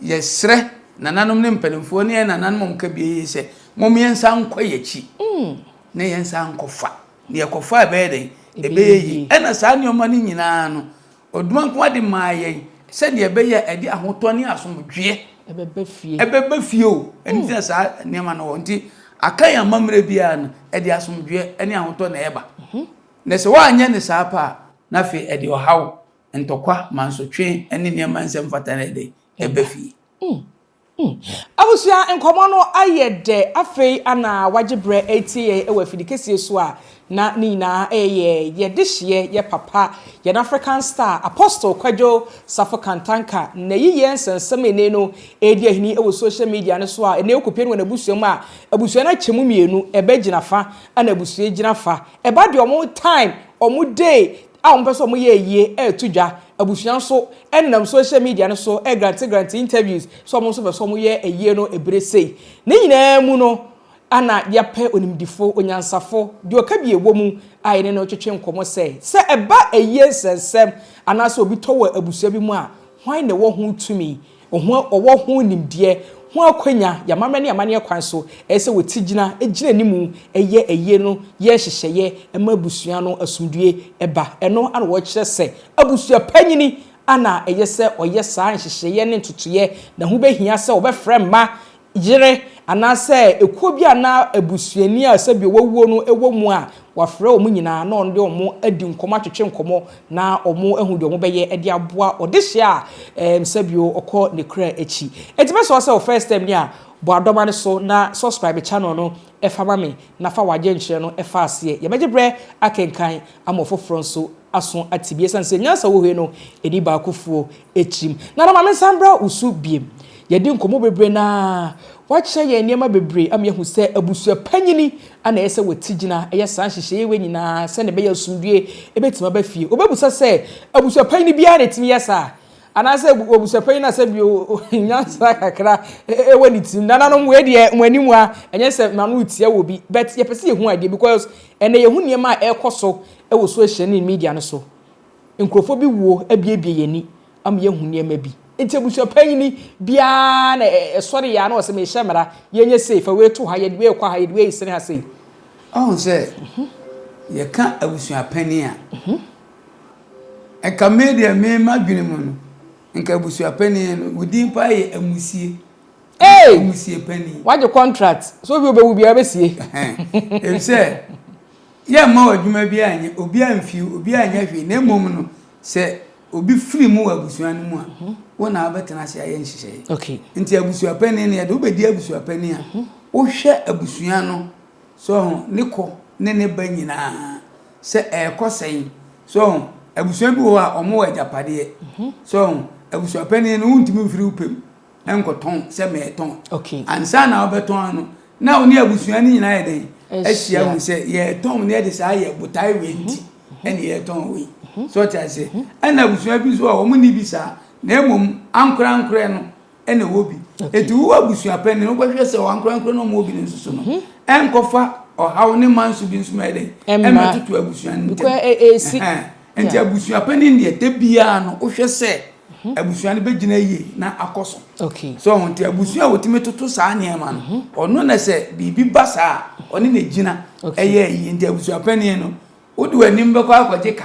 yɛsrɛ nananom ne mpanimfoɔ ne yɛn nananom a wɔka bie yi sɛ mom yɛn nsa nkɔ yɛn akyi mm. na yɛn nsa nkɔfa na yɛkɔfa ɛbɛyɛ dɛn ɛbɛyɛ yie ɛna saa nneɛma no nyinaa no Odumankumaa de maa yɛn sɛdeɛ ɛbɛyɛ a ɛde ahotɔ ne asomdwoeɛ ɛbɛba fie. Ɛbɛba fie o. Ɛno nti na saa nneɛma no wɔ. Nti Akan amammerɛ biara no, ɛde asomdwoeɛ ne ahotɔ na ɛba. Na sɛ woanyɛ no saa pɛ a, na afei ɛde ɔhaw, ntɔkwa, mansotwe ne nneɛma nsɛm mfata no ɛde ɛba fie. Abusua nkɔmmɔ no ayɛ dɛ afei ana wagye berɛ retie yɛn wɔ afidi kɛseɛ so a na ne nyinaa yɛ yɛ dehyeɛ yɛ papa yɛn African star Apostle Kwadwo Safo Kantanka n'ayiyɛ nsɛnsɛm a ɛnɛ no ɛredi ahini wɔ social media no so a ɛnɛ wokɔpie no wɔ n'abusua mu a abusua no akyɛ mu mmienu ɛbɛ gyina fa ɛna abusua gyina fa ɛba deɛ ɔmo time ɔmo day a wɔpɛ sɛ wɔyɛ ayie reto dwa. Abusua nso nam social media no so regrante grante interviews sɛ wɔn nso pɛ sɛ wɔyɛ ayie no bere sei. Ne nyinaa mu no, ana yɛapɛ onimdifo, onyansafo, deɛ ɔka bi ɛwɔ mu a yɛne no retwetwe nkɔmmɔ sɛ, sɛ ɛba ayie nsɛnsɛm anaasɛ obi tɔ wɔ abusua bi mu a, hwan na ɛwɔ ho tumi? Ho ɔwɔ ho nimdeɛ, ho akwanya, yɛ amammerɛ ne amanneɛ kwan so, ɛyɛ sɛ wɔti gyina, gyina anim yɛ ayie no, yɛ nhyehyɛeɛ ma abusua no asomdwoeɛ ba. Ɛno na wɔkyerɛ sɛ abusua panyini na ɛyɛ sɛ ɔyɛ saa nhyehyɛeɛ ne ntotoeɛ, na ho bɛhia sɛ wɔbɛfrɛ mma yere anaasɛ ekuo bi a na abusuani a sɛdeɛ wawuo no wɔ mu a, wafrɛ wɔn nyinaa na ɔne wɔn adi nkɔmmɔ atwetwe nkɔmmɔ na wɔahu deɛ wɔbɛyɛ de aboa ɔdehyeɛ a ɛɛm sɛbio ɔkɔ ne kura akyi. Enti mɛsrɛ wo sɛ wo first time ni a, bɔ adɔma no so na subscribe channel no fa ma me na fa w'adwenkyerɛ no fa aseɛ. Yɛbɛgye berɛ akenkan ama ɔfoforɔ nso aso ate bi ɛsiane sɛ nyansa wɔ hɔ yi no ɛni baakofoɔ tirim. Nana ma mensan mbra wo so biem. Yɛadi nkɔmmɔ bebree na woakyerɛ yɛn nneɛma bebree ama yɛahu sɛ abusua panyini na ɛyɛ sɛ wɔte gyina yɛ saa nhyehyɛeɛ wei nyinaa sɛdeɛ ɛbɛyɛ asomdwoeɛ bɛtumi aba fie. Wobɛbusa sɛ abusua panyini biara na ɛtumi yɛ saa? Anaasɛ abusua panyin a sɛbi nyansa kakra wɔ ne tirim. Nananom wei deɛ mo anim a ɛnyɛ sɛ m'ano retia wɔ bi but yɛpɛ sɛ yɛhu adeɛ because ɛnɛ yɛhu nneɛma a ɛrekɔ so wɔ social ne media no so. Nkurɔfoɔ bi wuo abuebue yɛn ani ama yɛahu nneɛma bi. Nti abusua panyin biara na ɛsɔre yɛ a na ɔsɛ mehyɛ mmara yɛnyɛ sei fa wei to ha yɛde wei kɔ ha yɛde wei sene ha sei. Ɔhu sɛ yɛka abusua panin a, Nka me deɛ me m'adwene mu no, nka abusua panin no, wo din paa yɛ amusie. Hey! Amusie panin. Wagye contract. So obi obewu biara bɛsie. Efisɛ yɛmma wo adwuma bi anyɛ, obi amfi wo, obi anyɛ hwee. Na mmom no, sɛ obi firi mu wɔ abusua no mu a, mhm. wo na wobɛtena ase ayɛ nhyehyɛeɛ. Okay. Nti abusua panin no, yɛde wobɛdi abusua panin a, mhm. wohwɛ abusua no So ho, ne kɔ ne ne ba nyinaa, sɛ ɛrekɔ sɛn. So ho, abusua bi wɔ hɔ a wɔn wɔ agyapadeɛ. So ho, abusua panin no wontumi mfiri wo pɛ mu nkɔtɔn sɛ mɛɛtɔn. Okay. Ansa na wobɛtɔn no, na wo ne abusua no nyinaa yɛ dɛn? Ahyia hu sɛ yɛretɔn na yɛde saa yɛ botae wei nti ɛne yɛretɔn wei. So ɔte aseɛ? Ɛna abusua bi nso a wɔn nni bi saa, na mmom ankorankorɛ no na ɛwɔ bi. Eti wo abusua panyin no wobɛhwɛ sɛ ankorankoro na wɔwɔ bi no nso so no, mhm. ɛnkɔfa ɔhaw ne manso bi nso ma ɛdɛn ɛmmɛtoto abusua no ntam. Nti abusua panyin deɛ da biara no wohwɛ sɛ mhm. abusua no bɛgyina yie na akɔ so. So ɔho nti abusua a wɔtumi toto saa nneɛma no mhm. ɔno na sɛ biribi ba saa ɔne na gyina ɛyɛ yie nti abusua panyin no Wode w'anim bɛkɔ akɔgye ka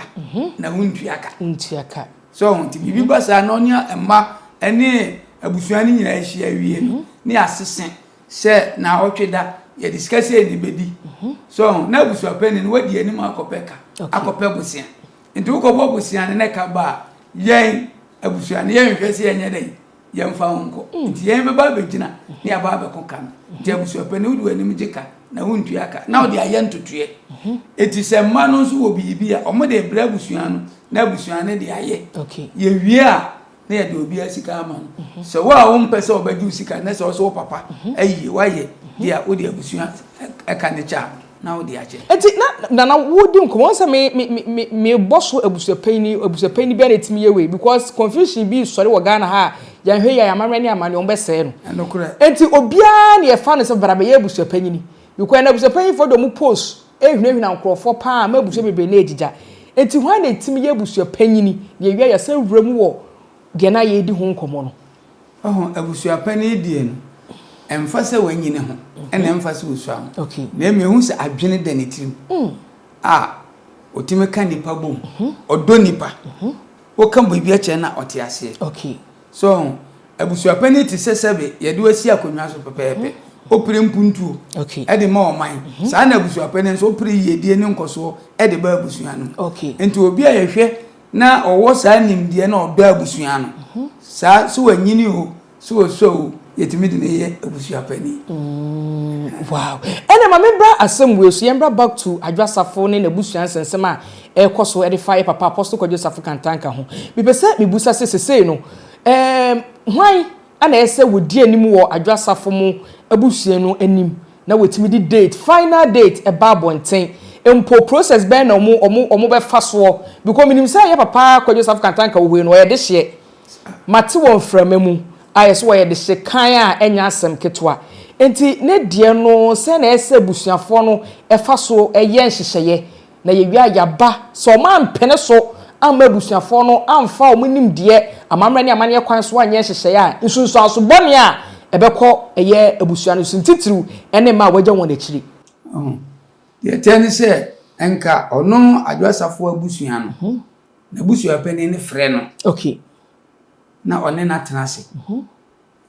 na wontua ka. Wontua ka. So ho nti biribi ba saa na ɔne mma ne abusua no nyinaa ahyia awie no ne asese sɛ naawɔtwe da yɛde sika sei na ɛbɛdi. So ho na abusua panin no wadi anim akɔpɛ ka akɔpɛ bosea. Nti wokɔbɔ bosea no na ɛka ba a yɛn abusua no yɛnhwɛ sɛ yɛnyɛ dɛn yɛmfa wo nkɔ mm. nti yɛn bɛba abɛgyina ne yɛaba abɛko ka no nti abusuapɛni wode w'anim gye ka na wontua ka na wode ayɛ ntotoeɛ ɛti sɛ mma no nso wɔ biribi a ɔmo de brɛ abusua no na abusua no de ayɛ yɛwie a na yɛde obiara sika ama no mhm. sɛ wo a wompɛ sɛ ɔbɛgye wo sika na sɛ ɔsɛ wo papa mhm. ayie woayɛ deɛ wode abusua ɛka ne kyɛ a na wode akyɛ. Enti na Nana wodi nkɔmmɔ wɔn sɛ me me me me bɔ so abusuapanyin abusuapanyin biara na etumi yɛ wei because confusion bi sɔre wɔ Ghana ha a yɛn hwɛ yɛ amammerɛ ne amanneɛ wɔn bɛsɛɛ no. Ɛnokorɛ. Enti obiara na yɛfa no sɛ bra bɛyɛ abusuapanyin because ɛna abusuapanyinfoɔ de wɔn post ehunahuna nkorɔfoɔ paa ma abusua bebree na egyigya. Enti hwan na etumi yɛ abusuapanyin na yɛwia yɛsɛ wura mu wɔ deɛ na yɛredi ho nkɔmmɔ no. Wahu, abusua panin deɛ no, ɛmfa sɛ wanyini ho, ɛna ɛmfa sɛ ɔsua ho. Na mmom ɛhu sɛ adwene da ne tirim a ɔtumi ka nnipa bom, ɔdɔ nnipa. Woka biribi akyerɛ no a, ɔte aseɛ. So ho, abusua panin te sɛ sɛbe yɛde wo asi akonnwa so pɛpɛɛpɛ. Ɔpere mpuntuo de ma ɔman. Saa na abusuapanin nso ɔpere yiedie ne nkɔsoɔ de ba abusua no mu. Nti obi a yɛhwɛ na ɔwɔ saa nimdeɛ na ɔdɔ abusua no, saa sɛ wanyini o, sɛ ɔsua o, yɛtumi de no yɛ abusuapanin. Wow. Ɛna ma membra asɛm wei so, yɛmbra back to Adwo Asafo ne n'abusua nsɛnsɛm a ɛrekɔ so de fa yɛ papa Apostle Kwadwo Safo Kantanka ho. Mepɛ sɛ mebusa sɛ sesei no, ɛɛm, hwan na ɛyɛ sɛ wɔdi anim wɔ Adwo Asafo mo abusua no anim na wɔatumi de date, final date ba abɔnten? Mpo process bɛn na wɔn, wɔn, wɔn bɛfa soɔ? Because menim sɛ yɛ papa Kwadwo Safo Kantanka wɔ hɔ yi no, ɔyɛ dehyeɛ. Mate wɔ mframa mu a yɛse wɔyɛ dehye kann a ɛnyɛ asɛm ketewa. Enti ne deɛ no sɛn na ɛyɛ sɛ abusuafoɔ no fa so yɛ nhyehyɛeɛ na yɛwie a yɛaba? Sɛ wɔampene so amma abusuafoɔ no amfa wɔn nimdeɛ, amammerɛ ne amanneɛ kwan so anyɛ nhyehyɛeɛ a, nsunsuanso bɔne a ɛbɛkɔ ɛyɛ abusua no so, ntitiriw ne mma a wɔagya wɔn akyiri. Deɛ ɛteɛ ne sɛ, nka ɔno Adwo Asafo abusua no, N'abusuapanin no frɛ no. Okay. Na ɔne no atena ase.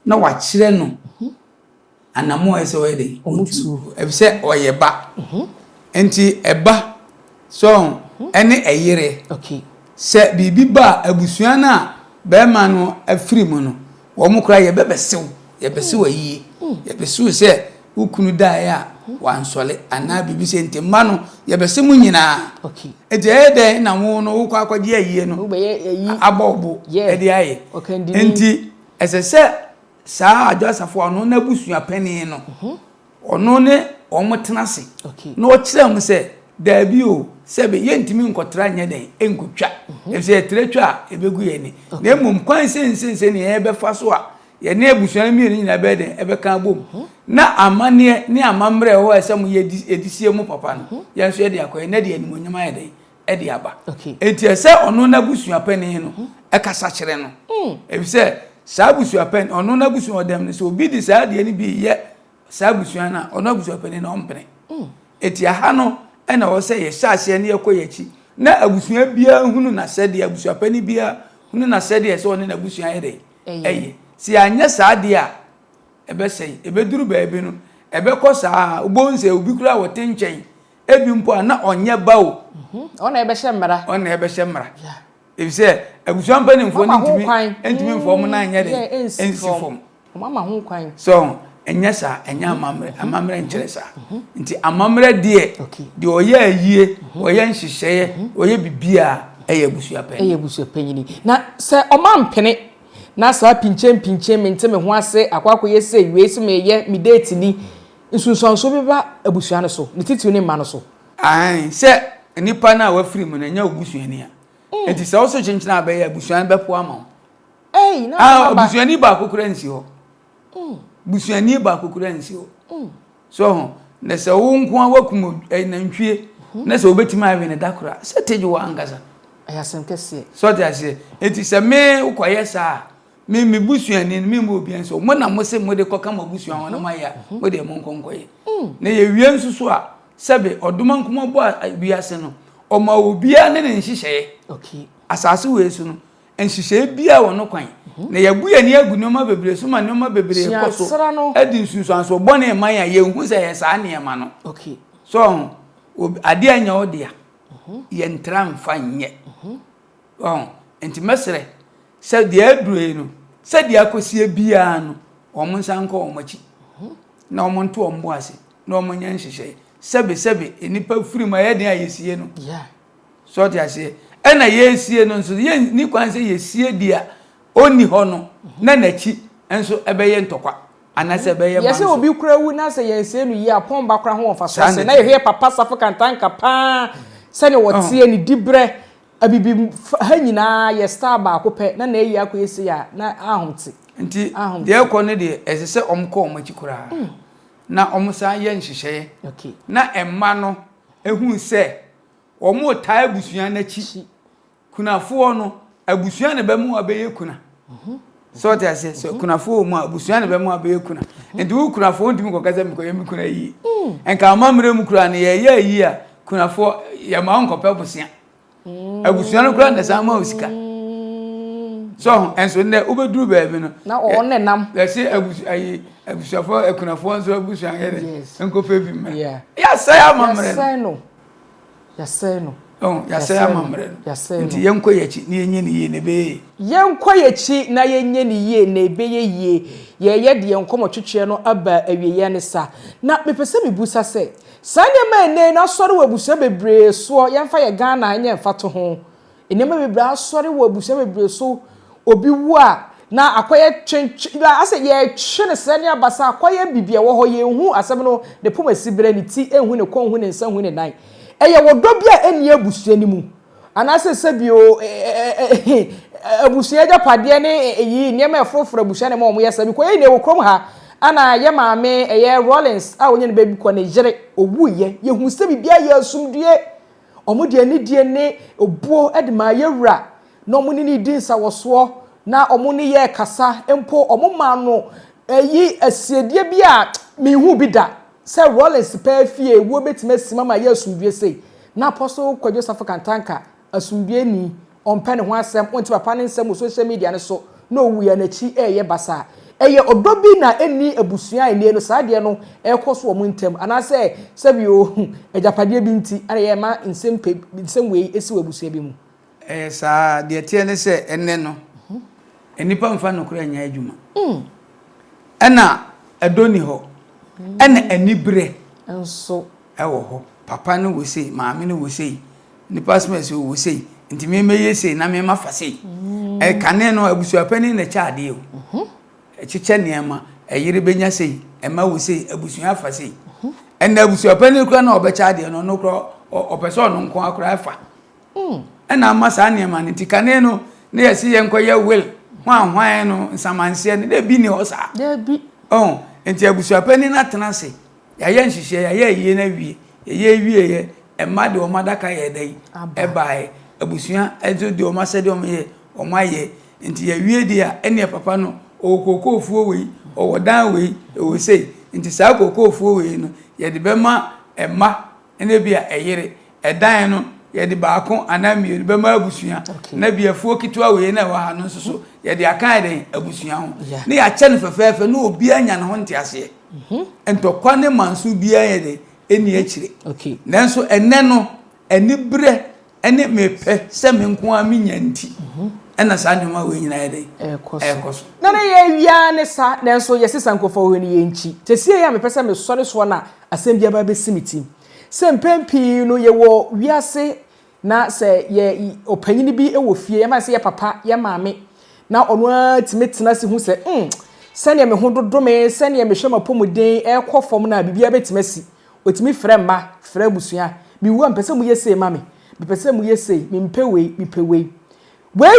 Na wakyerɛ no anammɔn a ɛsɛ sɛ ɔyɛ dɛ. Ɔtu. Efisɛ ɔyɛ ba. Nti ɛba so ɛne ɛyere. Okay. Sɛ biribi ba a, abusua no a bɛrima no afiri mu no, wɔn koraa yɛbɛbɛsew, yɛbɛsew ayie, yɛbɛsew sɛ wo kunu daeɛ a wansɔre anaa biribi sɛ nti mma no yɛbɛse mo nyinaa. Nti ɛyɛ dɛn na wo no wokɔ akɔgye ayie no abɔ wo bo de ayɛ. Nti ɛsɛ sɛ saa Adwo Asafo a ɔno n'abusua panin no Ɔno ne wɔn tena ase na ɔkyerɛ wɔn sɛ, Daabi o, sɛbe yɛntumi nkɔtra nyɛ dɛn nkotwa, efisɛ yɛtra twa a, ebegu yɛn ani. Na mmom kwan seiseisei ne yɛbɛfa so a yɛne abusua no mmienu nyinaa bɛyɛ dɛn ɛbɛka abom, na amanneɛ ne amammerɛ a ɛwɔ hɔ a ɛsɛ mo yɛ de sie mo papa no, yɛn nso yɛde akɔyɛ, na ɛde animuonyam ayɛ dɛn ɛde aba. Enti ɛsɛ ɔno n'abusua panin no ɛkasa kyerɛ no, efisɛ saa abusua panin, ɔno n'abusua ɔdɛm no, sɛ obi de saa adeɛ no bi yɛ saa abusua no a, ɔno abusua panin no ɔmpene. Eti aha no ɛna ɛwɔ sɛ yɛhyɛ aseɛ ne yɛkɔ yɛn akyi na abusua biara hunu n'asɛdeɛ, abusua panin biara hunu n'asɛdeɛ sɛ ɔne n'abusua yɛ dɛ ɛyɛ. Sɛ yɛanyɛ saa deɛ a, ɛbɛsɛe. Ɛbɛduru baabi no, ɛbɛkɔ saa, wobɛhu sɛ obi koraa wɔte nkyɛn, ebi mpo a na ɔnyɛ ba o. Ɔna ɛbɛhyɛ mmara. Ɔna ɛbɛhyɛ mmara. Efisɛ abusua mpanimfoɔ no ntumi ntumi mfa wɔn nan nyɛ dɛ nsi fam. Wɔama ho kwan. So ɛnyɛ saa, ɛnyɛ amammerɛ, amammerɛ nkyerɛ saa. Nti amammerɛ deɛ, deɛ ɔyɛ ayie, ɔyɛ nhyehyɛeɛ, ɔyɛ biribiara ɛyɛ abusua panyin. Ɛyɛ abusua panyin. Na sɛ ɔmampene na saa pinkyen pinkyen mente me ho ase akɔ akɔyɛ sei, wei se meyɛ, me date ni, nsunsuansoɔ bi bɛba abusua no so, ne titiriw ne mma no so. Aane, sɛ nipa no a wafiri mu no ɛnyɛ wo busuani a, nti sɛ wo so kyenkyen a bɛyɛ abusua no bɛpo ama wo. Ei, na Ah, aba. busuani baako kura nsi hɔ. Busuani baako kura nsi hɔ. So ho, na sɛ wo nko a wakum eh, nantwie, na sɛ wobɛtumi awe ne da koro a, sɛ tegye wɔ ankasa. Ɛyɛ asɛm kɛseɛ. So ɔte aseɛ. Enti sɛ me wokɔyɛ saa a, me me busuani no, me mma obiara nso, mo na mo se mode kɔka mo abusua ho na moayɛ a, mo deɛ monkɔ nkɔyɛ. Na yɛwie nso so a, sɛbe ɔdomankoma bɔ wiase no, ɔma obiara ne ne nhyehyɛeɛ. Okay. Asase wei so no, nhyehyɛe biara wɔ no kwan, na yɛabu yɛn ani agu nneɛma bebree so ma nneɛma bebree kɔ so de nsunsuansoɔ bɔne ma yɛn a yɛnhu sɛ ɛyɛ saa nneɛma no. So ɔho, adeɛ a ɛnyɛ wo dea, yɛntra mfa nyɛ. Ɔho, nti mɛsrɛ sɛ deɛ aduro yi no, sɛdeɛ akɔsie biara no, wɔn nsa nkɔ wɔn akyi na wɔn nto wɔn bo ase na wɔn nyɛ nhyehyɛe. Sɛbe sɛbe nnipa firi mu a ɛyɛ den a yɛsie no. So ɔte aseɛ? Ɛna yɛresie no nso, yɛnni kwan sɛ yɛsie deɛ ɔnni hɔ no na n'akyi nso ɛbɛyɛ ntɔkwa anaasɛ ɛbɛyɛ Yɛsɛ manso. obi kora wu na sɛ yɛnsie no yie a, pɔn ba kora ho wɔ mfasoɔ Saa sɛ na na ɛteɛ. yɛhwɛ yɛ papa Safo Kantanka paa sɛdeɛ ɔteɛ ne diberɛ abibi ha nyinaa yɛ star baako pɛ na n'ayi akɔyɛ sei a na ahomte. Nti Ahomte. deɛ ɛkɔ no deɛ ɛsɛ sɛ wɔkɔ wɔn akyi koraa na wɔsan yɛ nhyehyɛeɛ na mma no hu sɛ Wɔretaa abusua no akyi. Kunafoɔ no, abusua na ɛbɛma wɔabɛyɛ kuna. Sɛ ɔte aseɛ, sɛ kunafoɔ wɔ mu a, abusua na ɛbɛma wɔabɛyɛ kuna. Nti wo kunafoɔ ntumi nkɔka sɛ mekɔyɛ me kuna yie. Nka amammerɛ mu koraa no, yɛyɛ ayie a, kunafoɔ yɛma wo nkɔpɛ bosea. Abusua no koraa na ɛsan ma wo sika. So ho, ɛnso nnɛ wobɛduru baabi no. Na wɔn ne nam. Yɛse abusu ayi abusuafoɔ akunafoɔ nso abusua yɛ dɛ. Yes. Nkɔfɛ bi mmra. Yeah. Yɛasɛe amammerɛ no. Yɛasɛe no. Yɛasɛe no. Oh, yɛasɛe amammerɛ no. Yɛasɛe no. Nti yɛnkɔ yɛn akyi na yɛnyɛ no yie na ɛbɛyɛ yie. Yɛnkɔ yɛn akyi na yɛnyɛ no yie na ɛbɛyɛ yie. Yɛreyɛ de yɛn nkɔmmɔtwetweɛ no aba awieeɛ ne sa. Na mepɛ sɛ mebusa sɛ, saa nneɛma a ɛnnɛ yi no asɔre wɔ abusua bebree soɔ, yɛmfa yɛ Ghana nyɛ mfatoho, Nneɛma bebree asɔre wɔ abusua bebree so. Obi wu a, na akɔyɛ twentwe, la asɛ yɛtwe no srɛ ne abasa, akɔyɛ biribi a ɛwɔ hɔ, yɛnhu asɛm no, ne poma si berɛ, ne ti nhu, ne kɔn nhu, ne nsa nhu, ne nan. Ɛyɛ ɔdɔ bi a ɛnni abusua no mu. Anaasɛ sɛbi o, abusua agyapadeɛ ne eyi, nneɛma a ɛforoforo abusua na ɛma wɔyɛ saa. Because yɛn nyinaa wɔ kurom ha, ɛna yɛ maame, ɛyɛ Rawlings a ɔnyɛ ne baabi kɔ, ne yere, ɔwuiɛ. Yɛhu sɛ biribiara yɛ asomdwoeɛ. Wɔde anidie ne obuo de maa yɛn Wura, na wɔne no redi nsawɔsoɔ, na wɔne yɛn rekasa, mpo wɔmaa no ayi asiedie bi a menhuu bi da, sɛ Rawlings paa fie wuo bɛtumi asim ama ayɛ asomdwoeɛ sei. Na Apostle Kwadwo Safo Kantanka, asomdwoeɛni, ɔmpɛ ne ho asɛm, wonte papa no nsɛm wɔ social media no so, na ɔwuiɛ a n'akyi reyɛ basaa. Ɛyɛ ɔdɔ bi na ɛnni abusua a ɛnnie no saa adeɛ no ɛrekɔ so wɔn ntam anaasɛ sɛbi o agyapadeɛ bi nti na ɛma nsɛm pɛ nsɛm wei ɛsi wɔ abusua bi mu. Ɛyɛ saa. Deɛ ɛteɛ ne sɛ ɛnnɛ no, nnipa mfa nokorɛ nyɛ adwuma. Ɛna ɛdɔ nni hɔ. Ɛna aniberɛ nso wɔ hɔ. Papa no wɔ sei, maame no wɔ sei, nipa asɛm asi wɔ sei, nti me mɛyɛ sei na me mafa sei. Mm. Ɛkane no abusuapanin na ɛkyɛ adeɛ o. Mhm. Ɛkyekyɛ nneɛma, ɛyere bɛnya sei, ɛma wɔ sei, abusua afa sei. Mhm. Ɛna abusuapanin koraa na ɔbɛkyɛ adeɛ no, ɔno koraa ɔpɛ sɛ ɔno nko ara koraa ɛfa. Mm. Ɛna ama saa nneɛma no nti kane no na yɛsi yɛn kɔyɛ will hwan hwan no nsamanseɛ no dɛbi ni hɔ saa. Dɛbi. Ɔn nti abusuapanin no atena ase. Yɛayɛ nhyehyɛɛ, yɛayɛ ayie no awie. Yɛyɛ wieeɛ, mma de wɔn adaka yɛɛ dɛn? Ɛbaeɛ. Abusua nso de wɔn asɛdeɛ wɔn yɛ, wɔn ayɛ. Nti yɛawie deɛ a, ɛnneɛ papa no, ɔwɔ kookoofuo wei, ɔwɔ dan wei, ɔwɔ sei. Nti saa kookoofuo wei no, yɛde bɛma mma ne ebia ɛyere. Ɛdan no, yɛde baako anaa mmienu bɛma abusua. Na bi afuo ketewa wei na ɛwɔ ha no nso so, yɛde aka yɛ dɛn? Abusua ho. Ne yɛakyɛ no fɛfɛɛfɛ na obiara anya ne ho nteaseɛ. Ntɔkwa ne manso biara yɛ dɛn? Ɛnni akyire. Nanso ɛnnɛ no, aniberɛ ne mepɛ sɛ me nko ara menya nti ɛna saa nneɛma wei nyinaa yɛ dɛn? Ɛrekɔ so. Na ne yɛ awia ne sa, nanso yɛse sankofa wɔ hɔ no yɛnkyi. Seesei a mepɛ sɛ mesɔre soɔ na asɛm bi aba abɛsi me tirim. Sɛ mpɛn pii no yɛwɔ wiase na sɛ yɛ ɔpanyin bi wɔ fie, yɛmfa no sɛ yɛ papa, yɛ maame, na ɔno ara tumi tena ase hu sɛ, mm, sɛnea me ho dodo me, sɛnea mehwɛ m'apɔmuden ɛrekɔ fam no a, biribiara bɛtumi asi. Ɔtumi frɛ mma, frɛ abusua, mewu a mepɛ sɛ moyɛ sei ma me, mepɛ sɛ moyɛ sei, mempɛ wei, mepɛ wei. Wei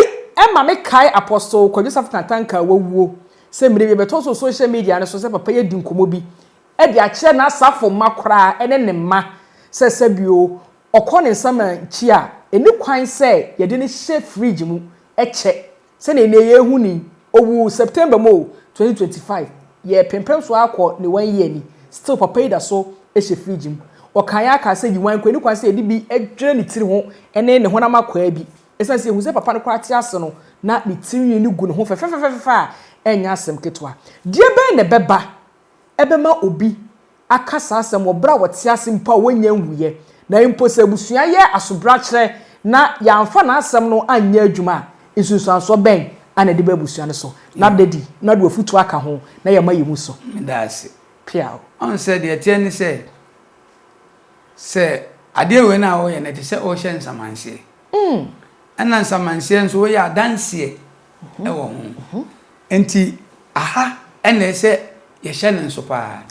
ma mekae Apostle Kwadwo Safo Kantanka a wawuo, sɛ mmerɛ bi ɛbɛtɔ so wɔ social media no so sɛ papa yi adi nkɔmmɔ bi de akyerɛ n'asafo mma koraa ne ne mma sɛ sɛbio ɔkɔ ne nsaman kyi a, ɛnni kwan sɛ yɛde no hyɛ fridge mu kyɛ sɛdeɛ nnɛ yɛrehu no yi. Ɔwuu September mu o, 2025, yɛrepempem so ara kɔ ne one year ni, still papa yi da so hyɛ fridge mu. Ɔkaeɛ ara kaa sɛ yiwan koraa ɛnni kwan sɛ yɛde bi dwira ne tiri ho ne ne honam akwaa bi. Ɛsiane sɛ yɛhu sɛ papa no koraa te ase no, na ne tirinwi no gu ne ho fɛfɛfɛfɛfɛ a ɛnyɛ asɛm ketewa. Deɛ bɛn na ɛbɛba ɛbɛma obi aka saa asɛm wɔ berɛ a ɔte ase mpo a ɔnnya nwuiɛ. Na mpo sɛ abusua yɛ asobrakyerɛ na yɛamfa n'asɛm no anyɛ adwuma a, nsunsuansoɔ bɛn na ɛde ba abusua no so? Na Daddy, na de w'afutuo aka ho na yɛma yɛn mu so. Meda ase. Peaw. Ɔhu sɛ deɛ ɛteɛ ne sɛ, sɛ adeɛ wei no a woyɛ no ɛte sɛ worehyɛ nsamanseɛ. Ɛna nsamanseɛ nso woyɛ adanseɛ wɔ ho. Nti aha na ɛsɛ yɛhyɛ no nso paa.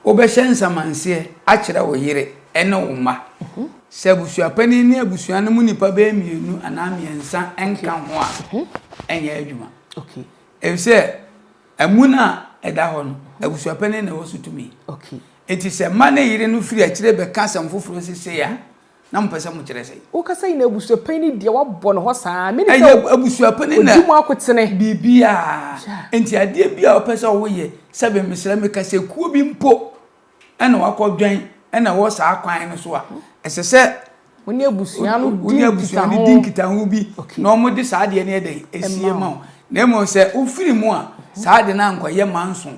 Wobɛhyɛ nsamanseɛ akyerɛ wo yere ne wo mma. Sɛ abusuapanin ne abusua no mu nnipa bɛyɛ mmienu anaa mmiɛnsa nka ho a, ɛnyɛ adwuma. Efisɛ amu no a ɛda hɔ no, abusuapanin na ɛwɔ so tumi. Nti sɛ mma ne yere no firi akyire bɛka asɛm foforɔ sesei a, Na mopɛ sɛ mokyerɛ sɛn? Wokasa yi na abusuapanyin deɛ wabɔ ne hɔ saa. Mene sɛ Ɛyɛ abusuapanyin na odi mu akotene. Biribiara. Nti adeɛ bi a wopɛ sɛ woyɛ, sɛbe mesrɛ meka sɛ kuo bi mpo ɛna wakɔdwɛn ɛna ɛwɔ saa kwan no so a, ɛsɛ sɛ Wo ne abusua no wo ne abusua no di nkitaho bi na wɔde saa adeɛ no yɛ dɛn esie ma wo. Na mmom sɛ wofiri mu a, saa ade no ankɔyɛ manso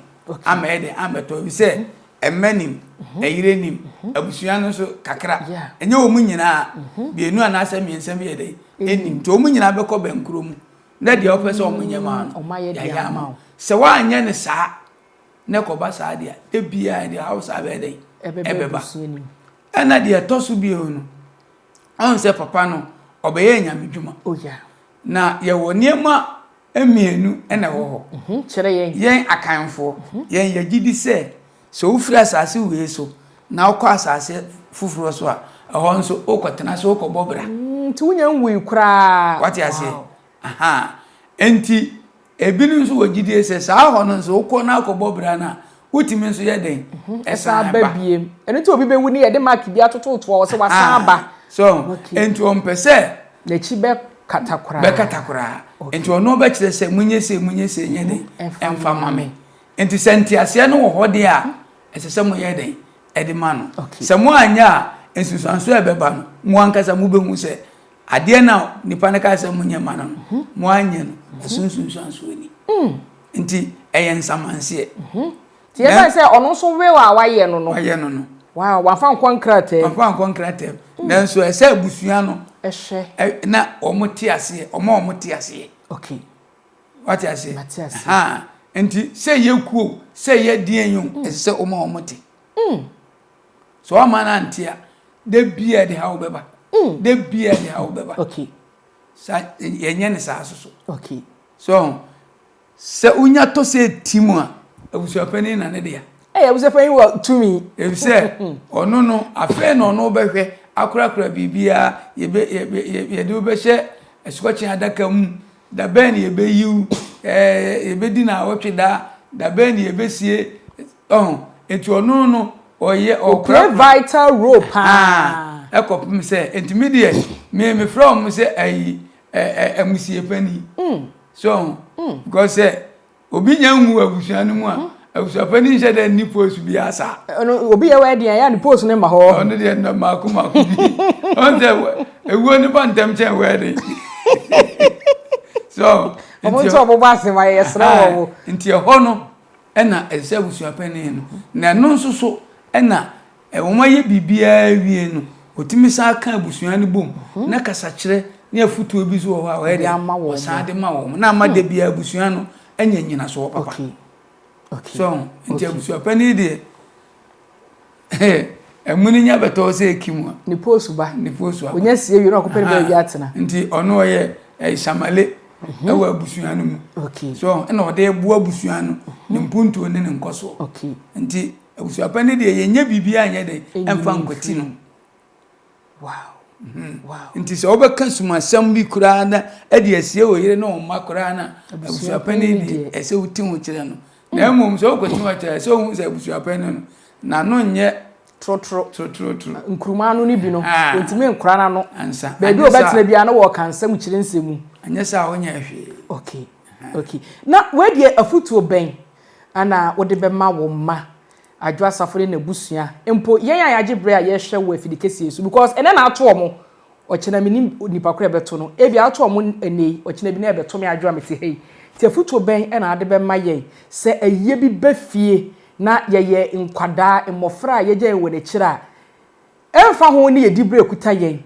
ama yɛ dɛn ambɛtɔ ebi sɛ mma nim, ɛyere nim, abusua no nso kakra. Ɛnyɛ wɔn nyinaa, mmienu anaasɛ mmiɛnsa bi yɛ dɛn ɛnim. Nti wɔn nyinaa bɛkɔ bɛnkoro mu na deɛ wɔpɛ sɛ wɔnyɛ ma no, yɛayɛ ama wo. Sɛ woanyɛ no saa na ɛkɔba saa deɛ a, da biara deɛ haw saa bɛyɛ dɛn? Ɛbɛba. Ɛna deɛ ɛtɔ so bio no, ɔhu sɛ papa no ɔbɛyɛɛ nyame dwuma. Oh, Na yɛwɔ nneɛma mmienu na ɛwɔ hɔ. Mhm, kyerɛ yɛn. Yɛn Akanfoɔ, mhm. yɛn yɛgye di sɛ sɛ wofiri asase wei so na wokɔ asase foforɔ so a, ɛhɔ nso wokɔtena so wokɔbɔ bra. Mm, nti wonya nwui koraa. Wate aseɛ? Aha. Nti Ebinom nso wɔ gyidie sɛ saa hɔ no nso wokɔ na akɔbɔ bra no a, wotumi nso yɛ dɛn? Ɛsan ba biem. Ɛno nti obi bɛwu ne yɛde mark bi atototoɔ wɔ sɛ wasan aba. So, nti ɔmpɛ sɛ. N'akyi bɛkata koraa. Bɛkata koraa. Nti ɔno ɔbɛkyerɛ sɛ monyɛ sei, monyɛ sei, nyɛ dɛn? Ɛmfa ma me. Nti sɛ nteaseɛ no wɔ hɔ deɛ a, ɛsɛ sɛ moyɛ dɛn? Ɛde ma no. Sɛ moanyɛ a, nsunsuansoɔ a ɛbɛba no, mo ankasa mobɛhu sɛ Adeɛ no a nipa no kaa sɛ monyɛ ma no no, mhm. moanyɛ no, ɛso nsunsuansoɔ ni. Mm. Nti ɛyɛ nsamanseɛ. Mhm. Nti yɛbɛn sɛ ɔno nso will a wayɛ no no. Wayɛ no no. Wow, wafa nkɔ nkrataa mu. Wafa nkɔ nkrataa mu. Mm. Nanso ɛsɛ abusua no. Ɛhwɛ. Na wɔn te aseɛ, wɔn a wɔn te aseɛ. Okay. Wate aseɛ? Mate aseɛ. Ha. Nti sɛ yɛ kuo, sɛ yɛ deɛn yi o, mm. ɛsɛ sɛ wɔn a wɔn te. Mm. Sɛ wamma no ante a, da biara ɛde haw bɛba. Mm. Da biara ɛde haw bɛba. Okay. Sa yɛnyɛ ne saa so so. Okay. So sɛ wonya tɔ sɛ ti mu a, abusuapanin na ne dea. Ɛyɛ abusuapanin wɔ tumi. Efisɛ ɔno no afei na ɔno bɛhwɛ akorakora biribiara yɛbɛ yɛbɛ yɛde wobɛhyɛ asukɔkye adaka mu da bɛn na yɛbɛyiw ɛɛ yɛbɛdi na awɔtwe da da bɛn na yɛbɛsie Ɔho, nti ɔno no ɔyɛ ɔkora. Ɔplay vital role paa. Ɛkɔpem sɛ, nti me deɛ, me mefrɛ wɔn sɛ ayi ɛ ɛ amusie panin. Mm. So ɔho, mm. because sɛ obi nya nwu abusua no mu a, mm-hmm. abusua panin nhyɛ dɛ nni post bi asa. Ɔno obi yɛ wɔ ɛdeɛ ɛyɛ ne post ne ma hɔ. Ɔno deɛ nna mako mako bi. Ɔn sɛ ewuo ne ba ntɛm kyɛn wɔ ɛde. So nti ɔmo nso ɔmo bɔ asɛm ayɛ yɛsrɛ wɔn. Nti ɛhɔ no. Ɛna ɛsɛ sɛ abusua panin no, na ɛno nso so ɛna wɔayɛ biribiara awie no, wɔtumi san ka abusua no bom mhm. na kasakyerɛ ne afotuo bi nso wɔ hɔ a wɔyɛ dɛ wɔsan de ma wɔn na ama da hmm. biara abusua no anya nyinasoɔ papa. So nti abusua panin deɛ Ɛmu no nya bɛtɔ sɛ eki mu a. Ne post ba. Ne post aba. Onya sie wie na ɔkɔpɛ ne baabi atena. Nti ɔno ɔyɛ ɛyɛ samale mhm. ɛwɔ abusua no mu. Okay. So ɛna ɔde boa abusua no ne mhm. mpuntuo ne ne nkɔsoɔ. Okay. Nti abusua pa ne deɛ yɛnyɛ biribi anyɛ dɛ ɛmfa nkɔti no. Wow. Mhm. Wow. Nti sɛ wobɛka sumasɛm bi koraa na ɛde asie wɔ yere ne wo mma koraa na abusuapanin deɛ ɛsɛ woti ho kyerɛ no. Na mmom sɛ wokɔti ho kyerɛ sɛ wohu sɛ abusuapanin no n'ano nyɛ torotoro torotoro. Nkuruma ano no bi no, ɔntumi nkora n'ano. Ansa. Baabi a ɔbɛtena biara no wɔka nsɛm kyerɛ nsɛm mu. Anyɛ sɛ a wonyɛ hwee. Okay. Okay. Na wei deɛ afutuo bɛn ana wode bɛma wo mma Adwo Asafo ne n'abusua, mpo yɛn a yɛagye berɛ a yɛrehwɛ wɔ afidi kɛseɛ yi so, because ɛnnɛ na ato wɔn, ɔkyena mennim nipa korɔ a ɛbɛto no, ebia ato wɔn ɛnnɛ yi, ɔkyena bi na ɛbɛto me Adwo a mete ha yi. Nti afutuo bɛn na wode bɛma yɛn sɛ ayie bi ba fie na yɛyɛ nkwadaa, mmɔfra a yɛgya yɛn wɔ akyire a, Ɛmfa ho ne yɛn diberɛ a ɛkuta yɛn,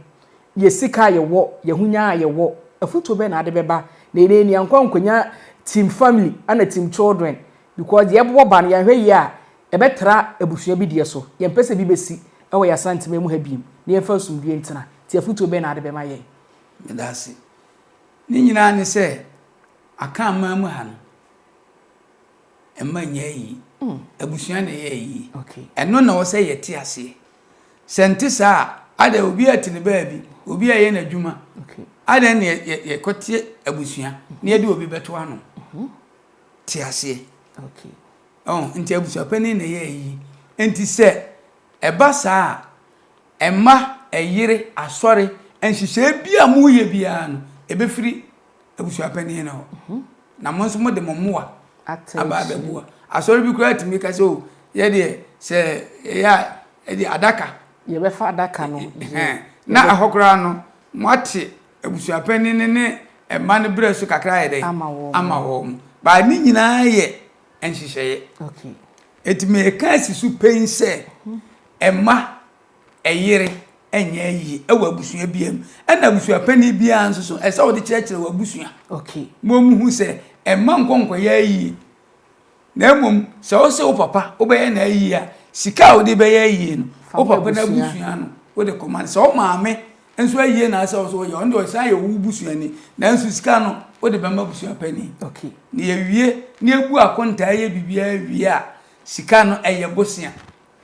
yɛn sika a yɛwɔ, yɛn ahonya a yɛwɔ, afutuo bɛn na ade bɛba na yɛn ani ankɔ ankɔnya team family ɛna team children because deɛ ɛbobɔ ba no yɛanhwɛ yie a ɛbɛtra abusua bi deɛ so, yɛmpɛ sɛ bi bɛsi wɔ yɛn Asanteman mu ha biom na yɛmfa asomdwoeɛ ntena. Nti afutuo bɛn na ade bɛma yɛn? Meda ase. Ne nyinaa ne sɛ, Akan man mu ha no, mma nyɛ ayi. Abusua na ɛyɛ ayi. Ɛno na ɛwɔ sɛ yɛte aseɛ. Sɛ nte saa a, adɛn obi ate ne baabi, obi ɛyɛ n'adwuma. Adɛn na yɛkɔte abusua na yɛde obi bɛto ano. Mhm. Te aseɛ. Oh, nti abusuapanin na ɛyɛ ayi. Nti sɛ ɛba saa a, ɛma ɛyere asɔre nhyehyɛe bi a moyɛ biara no, ɛbɛfiri abusuapanin no hɔ. Na mo nso mode mo mmoa aba abɛboa. Asɔre bi koraa tumi ka sɛ, o, yɛ deɛ sɛ yɛyɛ a, ɛde adaka. Yɛbɛfa adaka no. Na ɛhɔ koraa no, moate abusuapanin no ne mma no berɛ so kakra ayɛ dɛn? Ama wɔn. But ne nyinaa yɛ nhyehyɛeɛ. Enti meka asi so pɛn sɛ mma ɛyere nyɛ ayie wɔ abusua biara mu. Ɛna abusuapanin biara nso so, ɛsɛ sɛ wode kyerɛkyerɛ w'abusua ma wɔhu sɛ mma nkɔ nkɔyɛ ayie. Na mmom sɛ wose wo papa wobɛyɛ no ayie a, sika a wode bɛyɛ ayie no, wo papa no abusua no wode kɔma no. Sɛ wo maame nso ayie na asɛ wo so woyɛ, ɔno deɛ ɔsan yɛ wo busuani, nanso sika no wode bɛma abusua panin. Na yɛwie na yɛbu akontaa yɛ biribiara wie a, sika no ɛyɛ bosea.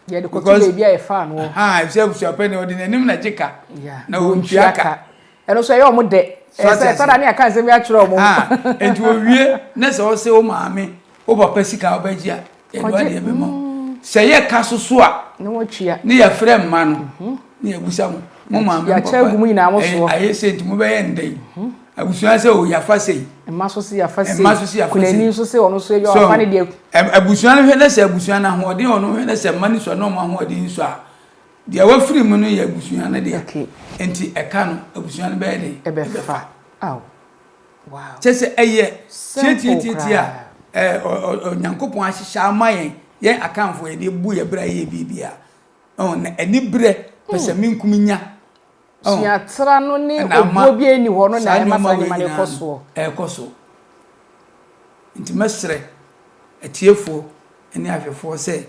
Yɛde kɔto baabi a yɛfaa no. Efisɛ abusuapanin ɔde n'anim na gye ka, na ɔntua ka. Ɛno nso ɛyɛ wɔn dɛ. Ɛsɛ ɛtɔ da ne yɛaka nsɛm bi akyerɛ wɔn. Nti owie na sɛ ɔsɛ wo maame, wo papa sika a wobɛgye a, yɛde adeɛ bɛma wo. Sɛ yɛ ka so so a, ne yɛfrɛ mma no, ne yɛbusa mo, mo maame mo papa, ayɛ sei nti mobɛyɛ no dɛn? Abusua sɛ o yɛafa sei. Mma nso se yɛafa sei. Mma nso se yɛafa sei. Kunani nso se ɔno nso yɛ ɔfa ne deɛ. Abusua no hwɛ na sɛ abusua no ahoɔden ɔno hwɛ na sɛ mma no sua na ɔmo ahoɔden nsua a, deɛ wafiri mu no yɛ abusua no deɛ. Nti ɛka no abusua no bɛyɛ den? Ɛbɛfa. Aw. Wow. Kyɛ sɛ ɛyɛ tiatiatiatia a Onyankopɔn ahyehyɛ ama yɛn, yɛn Akanfoɔ yɛde bu yɛ bra yɛ biribiara. Na aniberɛ pɛsɛmenkominya. Suatra no ne obuo biara nni hɔ no na ɛma saa nneɛma no kɔ soɔ. Ɛrekɔ so. Nti mɛsrɛ atiefoɔ ne ahwɛfoɔ sɛ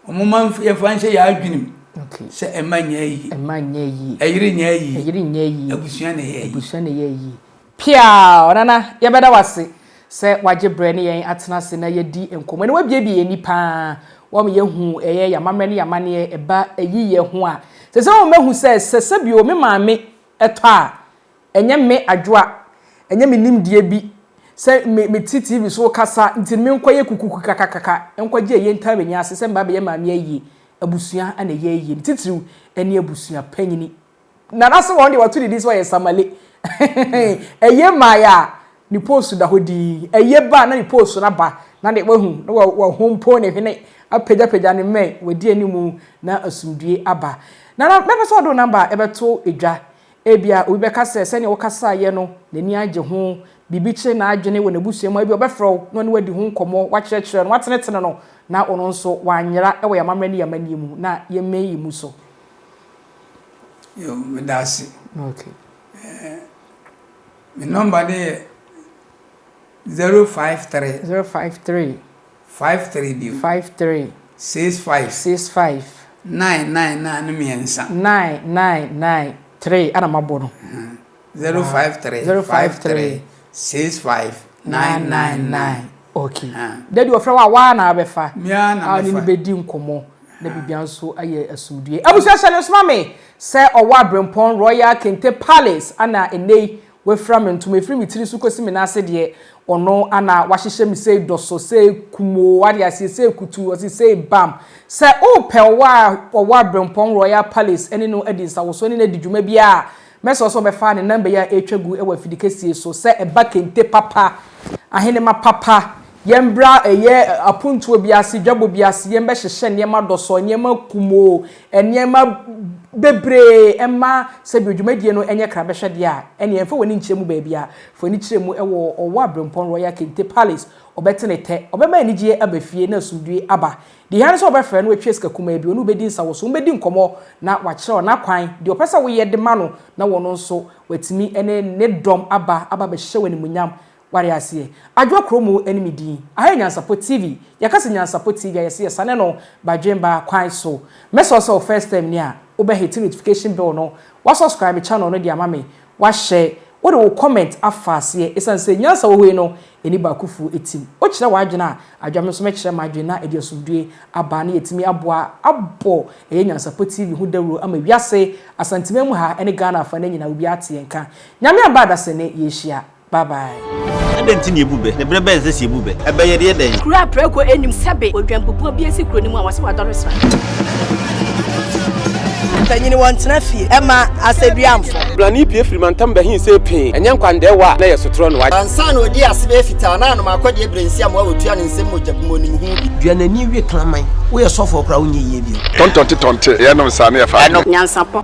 wɔmma yɛmfa nhyɛ yɛn adwene mu sɛ ɛmma nyɛ ayie. Ɛmma nyɛ ayie. Ɛyere nyɛ ayie. Ɛyere nyɛ ayie. Abusua na ɛyɛ ayie. Abusua na ɛyɛ ayie. Piaa! Nana, yɛbɛda wo ase sɛ wagye berɛ ne yɛn atena ase na yɛadi nkɔmmɔ. Ɛnɛ woabuebue yɛn ani pa ara, woama yɛahu ɛyɛ yɛn amammerɛ ne yɛn amanneɛ ɛba ayiyɛ ho a. Seesei woama mahu sɛ, sɛ sɛbio me maame tɔ a, ɛnyɛ me adwoa, ɛnyɛ me nimdeɛ bi sɛ me mete TV so rekasa nti no menkɔyɛ kukukukakakaka nkɔgye ayie ntaa m'ani ase sɛ meba abɛyɛ maame ayie. Abusua na ɛyɛ ayie, ne titiriw ne abusua panyini. Nana se wɔn deɛ wɔto ne din sɛ ɔyɛ Samale. Ɛyɛ mae a ne post da hɔ dinn. Ɛyɛ ba a na ne post no aba na ne wahu na wahompo ne hwene apagyapagya ne mmɛn wadi anim na asomdue aba. Nana mɛpɛ sɛ ɔde wo number bɛto dwa. Ebia obi bɛka sɛ sɛnea wokasaeɛ no n'ani agye ho, biribi kyere n'adwene wɔ n'abusua mu a ebia ɔbɛfrɛ wo na ɔne wo adi ho nkɔmmɔ, woakyerɛkyerɛ no, woatenetene no na ɔno nso wanyera wɔ yɛn amammerɛ ne yɛn amanneɛ mu na yɛmmɛn yɛn mu so. Yo, meda ase. Okay. Eh, me nɔmba no yɛ 053. 053. 53 bio. 53. 65. 65. 999 no mmiɛnsa. 999 3 ana mabɔ no. 053 53 65 999. Okay. Daddy ɔfrɛ wo a waa na abɛfa. Me ara na mɛfa. A ne no bɛdi nkɔmmɔ na biribiara nso ayɛ asomdue. Abusua hyɛ no nso ma me sɛ ɔwɔ Abrempɔn Royal Kente Palace ana ɛnnɛ yi wafira me ntoma ɛfiri me tiri so kɔsi me nan ase deɛ ɔno ana wahyehyɛ me sei dɔsɔ sei kumoo wate aseɛ sei kutuu ɔse sei bam sɛ wopɛ ɔwɔ a ɔwɔ Abrempɔn Royal Palace ɛne no adi nsawosoɔ ne no adi dwuma biara a Mɛsrɛ sɛ wɔbɛfa ne nɔmba yi a ɛretwa gu wɔ afidikɛseɛ so sɛ ɛba kente papa, ahenema papa, yɛmbra ɛyɛ apontoɔ bi ase, dwabɔ bi ase, yɛmbɛhyehyɛ nneɛma dɔsɔ, nneɛma kumoo, nneɛma bebree mma sɛdeɛ dwumadie no nyɛ krabɛhwɛ deɛ a, ɛnneɛ mfa w'ani nkyerɛ mu baabiara. Fa w'ani kyerɛ mu wɔ Ɔwɔ Aberempɔn Royal Kente Palace. Ɔbɛte ne tɛ, ɔbɛma anigyeɛ aba fie na asomdwoeɛ aba. Deɛ ehia ne sɛ wobɛfrɛ no watua sika kumaa bi, ɔne wo bɛdi nsawoso, mobɛdi nkɔmmɔ na wakyerɛ wo n'akwan, deɛ ɔpɛ sɛ woyɛ de ma no na ɔno nso watumi ne ne dɔm aba aba abɛhyɛ wo animuonyam. Wate aseɛ? Adwoa Kromu ne me din. Aha yɛ Nyansapɔ TV. Yɛka sɛ Nyansapɔ TV a yɛse yɛsane no badwemba kwan so. Mɛsrɛ wo sɛ wo first time ni a, wobɛ hit notification bell no, wa subscribe channel no de ama me, Wahyɛ, wode wo comment afa aseɛ ɛsiane sɛ nyansa wɔ hɔ yi no ɛni baakofoɔ tim. Wokyerɛ w'adwene a, adwa me nso mɛkyerɛ m'adwene na ɛde asomdwoeɛ aba na yɛatumi aboa abɔ ɛyɛ Nyansapɔ TV ho dawuro ama wiase, Asanteman mu ha ne Ghana afa no nyinaa obiara ate yɛn nka. Nyame amba adasene yɛrehyia. Bye bye. Adɛn nti na yebu bɛ? Na berɛ bɛn na ɛsɛ sɛ yebu bɛ? Ɛbɛ yɛ deɛ dɛn? Kuro a prako nnim sɛbe odwanbubuo bi asi kuro no mu a wɔse wadɔre sra. Mpanyini wɔntena fie ɛma asɛduamfo. Blani pue firi mantam bɛhee sei pee, ɛnyɛ nkwandɛɛwa a na ɛyɛ sotorɔ na wagye. Ansa na ɔdii ase bɛyɛ fitaa na anom akɔdeɛ berɛ nsi amoa wɔtua ne nsam mogya bi mu ɔnim ho bi. Dua n'ani we kraman. Woyɛ sɔfoɔ koraa wonyɛ yie bio. Tɔntɔnte tɔnte yɛnom saa ne yɛfa adeɛ. Nyansapɔ.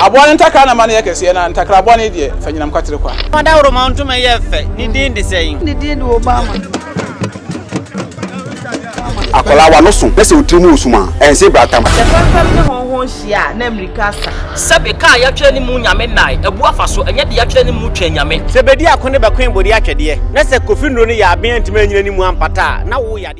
Aboa no ntakra na ma no yɛ kɛseɛ na ntakra bɔne deɛ fa nyinam kwatere kwa. Ɔdawuroma ntoma yɛ fɛ, ne din de sɛn? Ne din de Obama. Akwadaa w'ano so na sɛ wo tiri mu resum a, ɛnse bratam. Sɛ fɛmfɛm ne hɔnhɔn hyia a, na mmirika asa. Sɛbe kaa yɛatwerɛ ne mu Nyame nnae, abu afa so, ɛnyɛ de yɛatwerɛ ne mu twɛn Nyame. Sɛ bedi ako ne bɛkoe bode atwɛdeɛ, na sɛ Kofi nnuro no yɛ aben antumi anyina ne mu ampata a, na wo yadeɛ.